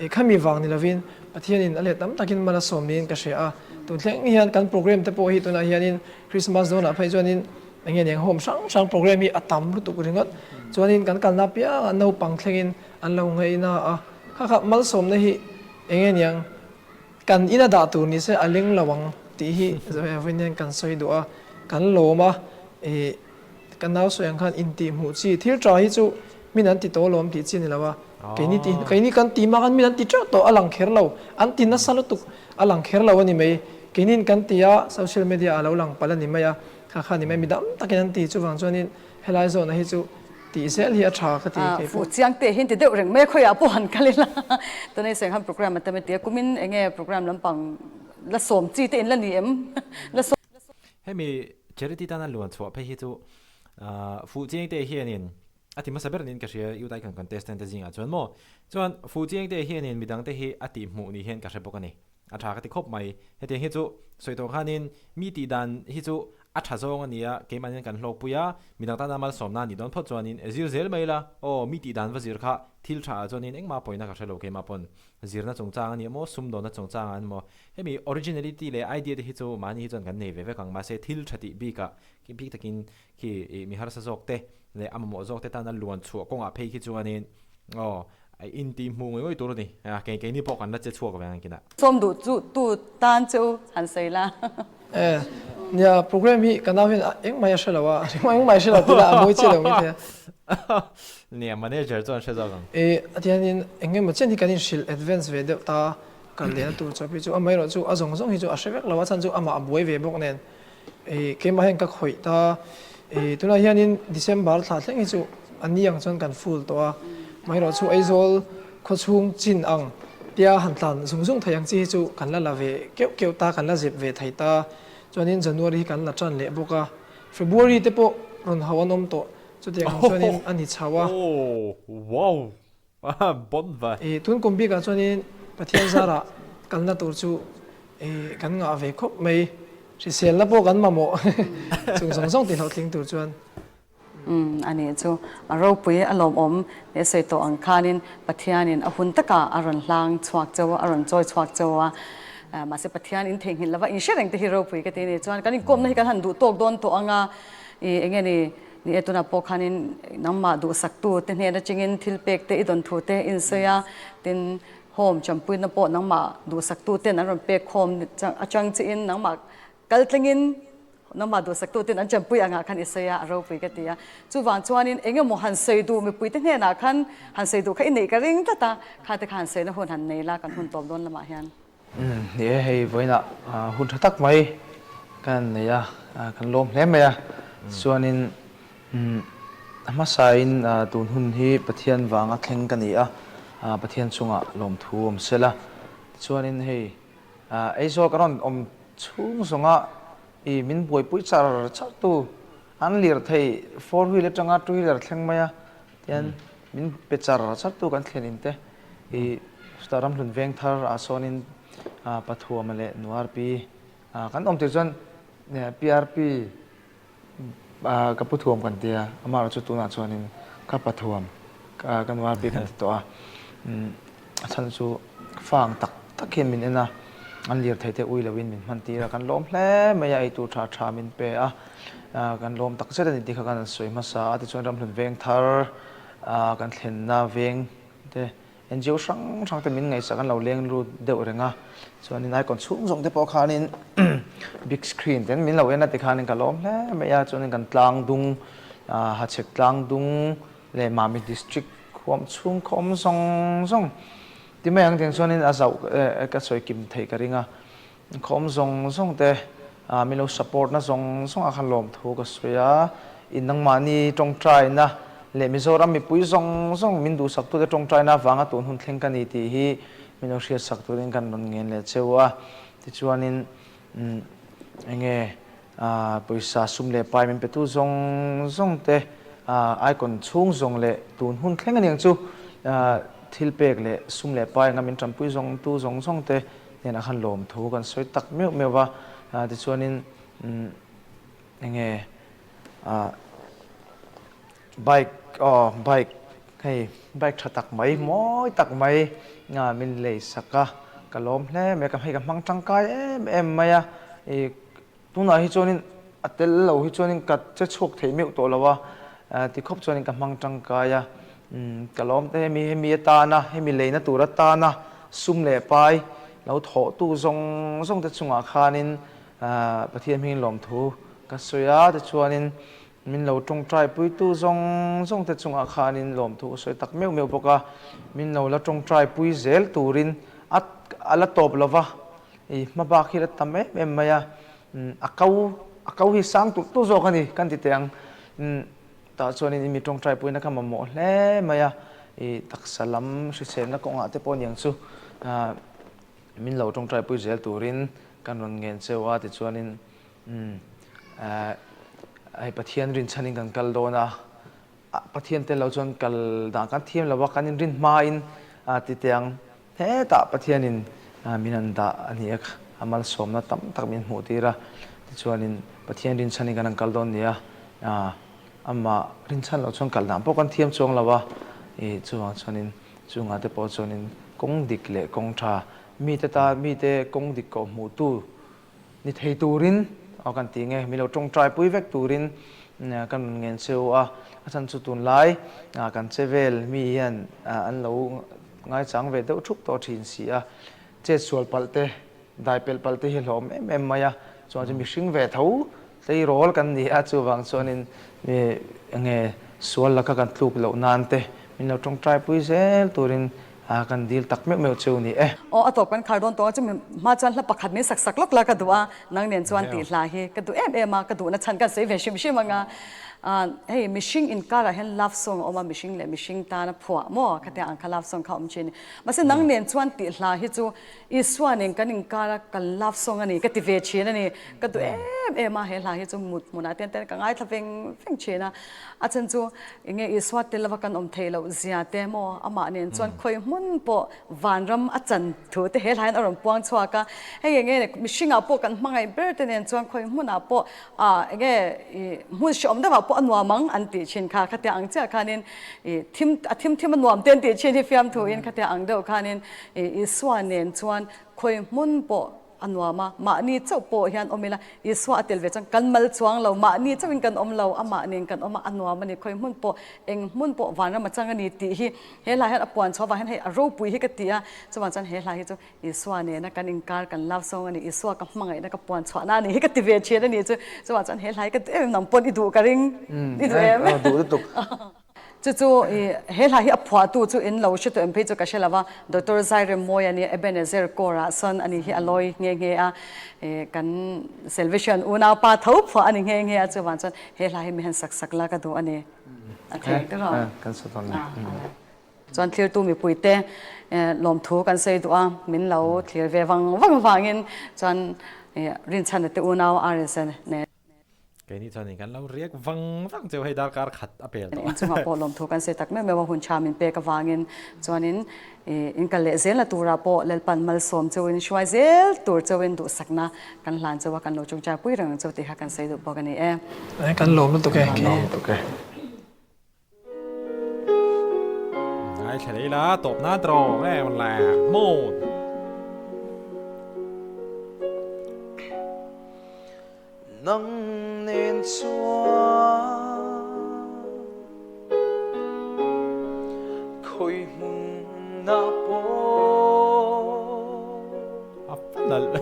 I khami vang ni lovin Pathianin a let tam takin mal a sawm niin ka hria a. Tun thleng hian kan program te pawh hi tunah hianin Christmas dawnah phei chuanin eng nge niang home hrang hrang program hi a tam lutuk ringawt. Chuanin kan kalna apiangah naupang thlengin an lo ngaihna a. Kha kha malsawmna hi eng nge niang kan ina dah tur ni se a leng lo ang tih hi vawiin hian kan sawi duh a, kan lawm a. I ka nau sawi ang khan intihhmuh chi thil tha hi chu min an ti tawh lawm tih chi a ni lo a. Keini ti keini kan ti mak an min an ti teuh tawh a lang kher lo an ti nasa lutuk a lang kher lo a ni mai keinin kan ti a social media ah lo lang palh a ni mai a kha kha a ni mai mi dam takin an ti chuvang chuanin helai zawhna hi chu tih zel hi a tha ka ti kei pawh. Fuh chiang teh hi an ti deuh reng mai a khawiah pawh han kal ila tunah i sawi ang khan program a tam a ti a kumin eng nge program lampang la sawm chi te in la ni em la sawm Hemi charity tana luan chhuah phei hi chu fuh chiang teh hianin A ti hmasa ber niin ka hria, Youth Icon contestant te zingah chuan maw? Chuan Fuchieng te hianin midang te hi a tih hmuh ni hian ka hre bawk a ni. A tha ka ti khawp mai. Hetiang hi chu sawi tawh khanin mi tih dan hi chu a tha zawng a nia, keimahnian kan hlawkpui a, midang tana malsawmna a nih dawn phawt chuanin zir zel mai ila, aw mi tih dan va zir kha thil tha ah chuanin engmah pawina ka hre lo keimah pawn zirna chungchang a ni emaw sumdawnna chungchang ah an emaw hemi originality leh idea te hi chu mahni hi chuan kan nei ve vek ang mahse thil tha tih bikah bik takin Khi i mi harsa zawk te leh a mamawh zawk te tana luan chhuah kawngah phei khi chuanin aw intih hmuh ngawih ngawih tur a ni. Kei keini pawh kan la che chhuak ve ang kinah. Sawm duh chu tu tan che u han sawi la. E, nia program hi ka nau hian engmah a hre lo a, engmah a hre lo tila a mawi chiah lo maithei a. Nia manager chuan hre zawk ang. E, a tihianin eng emaw chen hi kan inhrilh advance ve deuh ta kal lehna tur chawp hi chu amaherawh chu a zawng zawng hi chu a hre vek lo a chhan chu amah a buai ve bawk nen. I keimah hian ka khawih ta. I tunah hianin December thla thleng hi chu a ni ang chuan kan full tawh a. Amaherawhchu Aizawl khawchhung chin ang. Tia han tlan zung zung thei ang chi hi chu kan la la ve keuh keuh ta, kan la zep ve thei ta. Chuanin January hi kan la tan leh bawk a, February te pawh rawn hau an awm tawh. Chutiang ang chuanin a ni chho a. Oh, wow! Bon va! I tun kum bikah chuanin Pathian zarah kalna tur chu kan ngah ve khawp mai. Hriselna pawh kan mamawh chung zawng zawng tihhlawhtling tur chuan. Umm a nih chu. A ropui a lawmawm leh sawi tawh ang khanin Pathianin a hun takah a rawn hlang chhuak cheu a, a rawn chawi chhuak cheu a. Mahse Pathian in theihnghilh lova in hre reng te hi ropui ka ti a ni. Chuan kan inkawmna hi kan han duh tawk dawn tawh ang a, i enge ni ni e tunah pawh khanin nangmah duhsaktu te hnen atangin thil pek te i dawn thu te in sawi a, tin home champuina pawh nangmah duhsaktu ten an rawn pek khawm atang chiin nangmah Kal tlingin nangmah duhsaktu ten an chanpui angah khan i sawi a, a ropui ka ti a. Chuvang chuanin eng emaw han sawi duh mipuite hnenah khan han sawi duh kha i neih ka ring tlat a, kha te kha han sawina hun han nei la kan hun tawp dawn lamah hian. Ni e, hei vawiinah hun tha tak mai kan nei a, kan lawm hle mai a. Chuanin a hmasain tun hun hi Pathian vanga thleng ka ni a, Pathian chungah lawmthu awm sela. Tichuanin hei Aizawl ka rawn awm chhung zawnga i min buaipui char char tu an lirthei four wheel atanga two wheeler thleng mai a tian min pe char char tu kan thlen in te i chutah ramhlun veng thar ah sawnin Pathuama leh Nuarpi kan awm tir chuan PRP Ka pu thuam kan tia, amah erawh chu tunah chuanin ka pa thuam ka nu RP kan ti tawh a. A chhan chu fang tak tak hian min en a, an lirthei te ui loin min hman tir a, kan lawm hle mai a, eitur tha tha min pe a, kan lawm tak zet a ni tih kha kan han sawi hmasa a, tichuan ramhlun veng thar kan thlenna veng te NGO hrang hrang te min ngaihsak an lo leng lut deuh reng a, chuanin icon chhung zawng te pawh khanin big screen ten min lo en a tikhanin ka lawm hle mai a, chuanin kan tlang dung Hachhek tlang dung leh Mami district huam chhung khaw awm zawng zawng ti mai ang tiang chuanin a zauh ka sawi kim theih ka ring a. Khawm zawng zawng te min lo support na zawng zawng ah khan lawmthu ka sawi a, in nangmahni tawngtaina leh Mizoram mipui zawng zawng min duhsak tute tawngtaina avanga tun hun thleng ka ni tih hi min lo hriatsak turin kan rawn ngen leh cheu a. Tichuanin enge pawisa sum leh pai min petu zawng zawng te icon chhung zawng leh tun hun thleng aniang chu thil pek leh sum leh pai anga min tanpui zawng tu zawng zawng te Hnenah khan lawmthu kan sawi tak meuh meuh va, tichuanin enge bike aw bike hei bike tha tak mai mawi tak mai min lei sak a, ka lawm hle mai a, hei ka hmang tangkai em em mai a, ih Tunah hi chuanin a tel lo hi chuanin ka che chhuak thei meuh tawh lo a, tikhawp chuanin ka hmang tangkai a, ka lawm te hemi hemi atana hemi leina tur atana sum leh pai lo thawhtu zawng zawng te chungah khanin Pathian hmingin lawmthu ka sawi a, tichuanin min lo tawngtai puitu zawng zawng te chungah khanin lawmthu ka sawi tak meuh meuh bawk a, min lo la tawngtai pui zel turin a a la tawp lo va. I hma bak hi la tam em em mai a, a ko a ko hi sang tulh tulh zawk a ni kan ti teh ang. Tah chuanin i mi tawngtai puina kha mamawh hle mai a, i taksa lam hriselna kawngah te pawh aniang chu min lo tawngtai pui zel turin kan rawn ngen cheu a tichuanin hei Pathian rinchhanin kan kal dawn a, Pathian tel lo chuan kal dan kan thiam lo a, kan inrin hmain ti teh ang. Hetah Pathianin min han dah a ni a, a malsawmna tam tak min hmuh tir a. Tichuanin Pathian rinchhanin kan han kal dawn ni a, amah rinchhan loh chuan kal dan pawh kan thiam chuang lo a. Chuvang chuanin chungah te pawh chuanin kawng dik leh kawng tha, mite tan mite kawng dik kawh hmuhtu Ni thei turin aw kan ti nge, mi lo tawngtai pui vek turin kan rawn ngen cheu a, a chhan chu tunlai kan che vel mi hian an lo ngaichang ve deuh thup tawh thin si a, chet sual palh te, dai pelh palh te hi a hlawm em em mai a, chuan chu mihring ve tho tleirawl kan ni a, chuvang chuanin enge sual laka kan tluk loh nan te min lo tawngtai pui zel turin. Kan dil tak meuh meuh cheu ni e. Aw a tawp kan khar dawn tawh a, chumi hma chuan hla pakhat min sak sak lawk la ka duh a, nang nen chuan tih hla hi ka duh em em a, ka duhna chhan kan sawi ve hrim hrim ang a. Hei mihring inkarah hian love song a awm a, mihring leh mihring tana phuah maw khatia ang kha love song kha a awm thin a ni. Mahse nang nen chuan tih hla hi chu Isua nen kan inkara kan love song a ni ka ti ve thin a ni. Ka duh em em a, he hla hi chu mut hmunah te hian ka ngaithla veng veng thin a. A chhan chu enge Isua tel lova kan awm theih loh zia te maw amah nen chuan khawi hmun pawh vanram a chan thu te he hla hian a rawn puang chhuak a. Hei enge mihringah pawh kan hmangaih ber te nen chuan khawi hmunah pawh ah enge ih hmun hreawm deuhah pawh a nuam ang an tih thin kha. Khatia ang chiah khanin ih thim a thim thim a nuam te an tih thin hi fiamthuin khatia ang deuh khanin Isua nen chuan khawi hmun pawh a nuam a, mahni chauh pawh hian awm ila, Isua a tel ve chuan kan mal chuang lo, mahni chauhin kan awm lo, amah nen kan awm a, a nuam a ni, khawi hmun pawh, eng hmun pawh vanram a chang a ni tih hi he hla hian a puan chhuah avang hian hei a ropui hi ka ti a, chuvang chuan he hla hi chu Isua nena kan inkar kan love song a ni, Isua ka hmangaihna ka puan chhuahna a ni hi ka ti ve thin a ni chu, chuvang chuan he hla hi ka duh em em nang pawn i duh ka ring, i duh em? Duh lutuk. Chu chu i he hla hi a phuahtu chu in lo hre tawh em phei chu ka hre lo va, Doctor Zairemmawi a nia, Ebenezer Corps-ah sawn a ni hi a lawi nghe nghe a, i kan Salvation unaupa tho phuah a ni nghe nghe a, chuvang chuan he hla hi mi han sak sak la ka duh a ni. A thei te rawh. Kan sa dawn e. Chuan thlirtu mipuite lawmthu kan sawi duh a, min lo thlir ve vang vang vangin chuan Rinchhana te unau RSA nen. Keini chuan in kan lo riak vang vang cheu hei darkar khat a pel tawh a. Inchungah pawh lawmthu kan sawi tak meuh meuh a, hun tha min pek avangin chuanin in kal leh zelna turah pawh Lalpan malsawm cheuhin hruai zel tur cheuhin duhsakna kan hlan cheu a, kan lo chungchai pui reng ang cheu tih kha kan sawi duh bawk a ni e. Kan lawm lutuk e. Kan lawm lutuk e. Ngaithla leh ila tawp nan tawh nge mawn le mawn. Nang nen chuan khawi hmun ah pawh A nalh.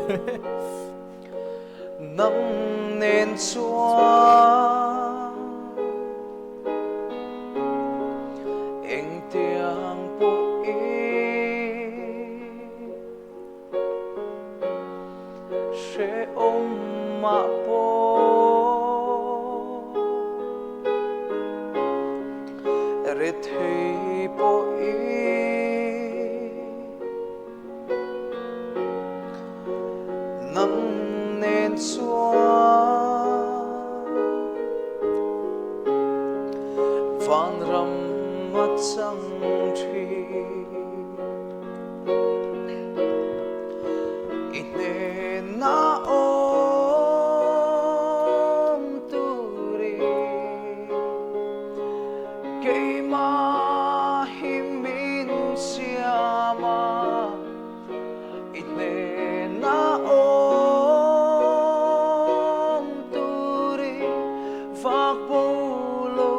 Nang nen chuan Engtiang pawhin hrehawm ah pawh rethei pawhin Nang nen chuan vanram a chang thin. I hnena awm turin keimah hi min siam a. I hnena awm turin vak bo lo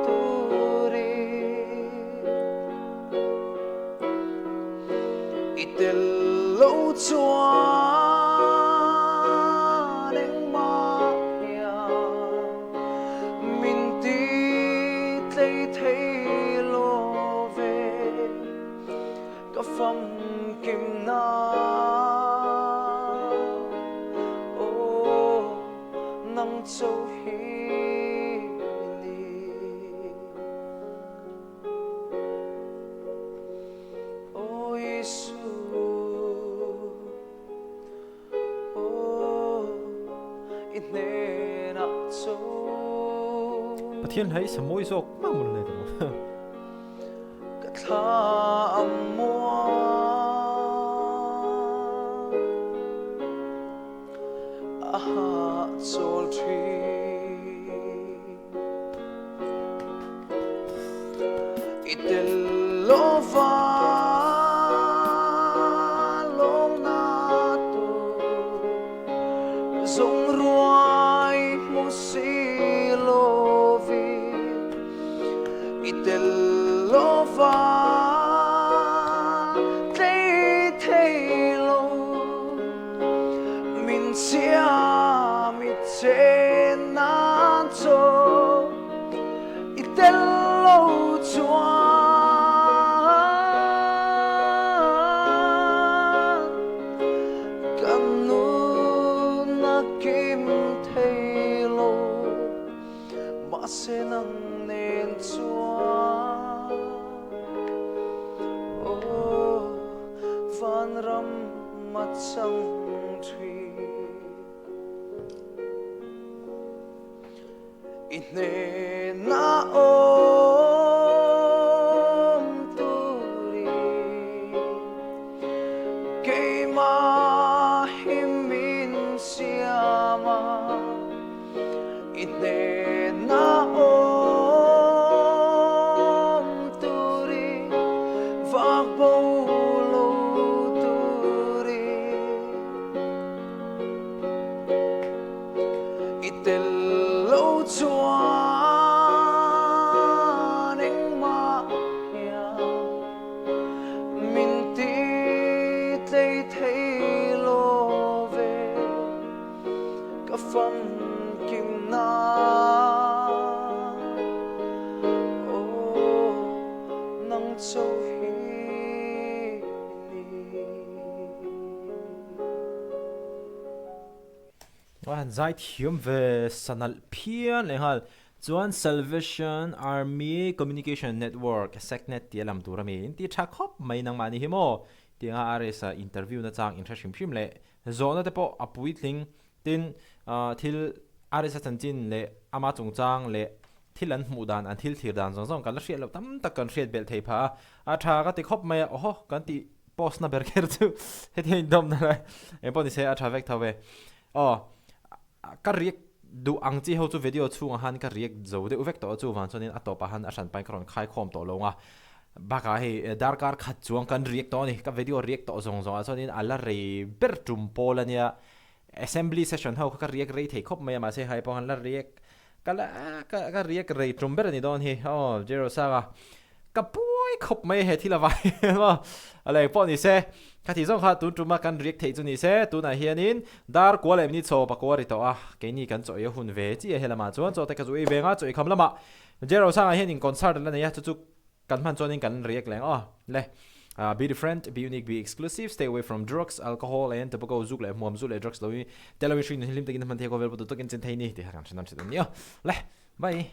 turin I tel lo chuan engmah hian min ti tlei thei lo ve. Ka famkim na aw nang cho hi ni. Aw Isu aw i hnenah cho. Pathian hla hi sa mawi zawk mah mun le tawh. Ka thla a muang a hahchawl thin. I tel lova lawmna tur zawng ruai hmu si lovin. I tel lova tlei thei lo, min siam i chen nan chaw i tel lo chuan. Mahse nang nen chuan aw vanram a chang thin. I hnena awm turin keimah hi min siam a, i hnena awm turin vak bo lo turin. I tel lo chuan engmah hian min ti tlei thei lo ve, ka famkim na aw nang chauh hi ni. A han zai thiam ve sanalh phian leh nghal. Chuan Salvation Army Communication Network, SACNET tih a lam tur a mi. In ti tha khawp mai nangmah ni hi maw? Tih anga RS a interview na chang in hre hrim hrim leh zawhna te pawh a puitling. Tin, thil RS a chanchin leh ama chungchang leh thil an hmuh dan, an thil thlir dan zawng zawng kan la hriat loh tam tak kan hriat belh thei phah a. A tha ka ti khawp mai a, awhaw kan tih post na ber kher chu hetiang indawmna lai engpawh ni se a tha vek tho ve. Aw, ka react duh ang chi ho chu video chhungah khan ka react zo deuh vek tawh a, chuvang chuanin a tawpah khan a hran pain ka rawn khai khawm tawh lo ang a. Bakah hei darkar khat chuang kan react tawh a ni, ka video react tawh zawng zawngah chuanin a la rei ber tum pawl a nia. Assembly session ho kha ka react rei thei khawp mai a, mahse hai pawh khan la react Ka la ka ka riak rei tum ber a ni dawn hi aw Jerosanga ka buai khawp mai he thil avai hian maw a leng pawh ni se ka tih zawng kha tun tuma kan riak theih chu ni se tunah hianin dar kua leh minute chaw pakua ri tawh a keini kan chaw ei a hun ve chiah he lamah chuan chaw te ka zu ei ve ang a chaw ei kham lamah Jerosanga hian in concert la nei a chu chu Kan hman chuanin kan react leh ang aw. Le. Be different, be unique, be exclusive, stay away from drugs, alcohol and tobacco, zuk leh hmuam, zu leh drugs lo hi tel loin hring nun hi hlim takin a hman thei a, khawvel pawh duh takin chen thei ni tih kha kan hre nawn hret a ni aw. Le. Bye.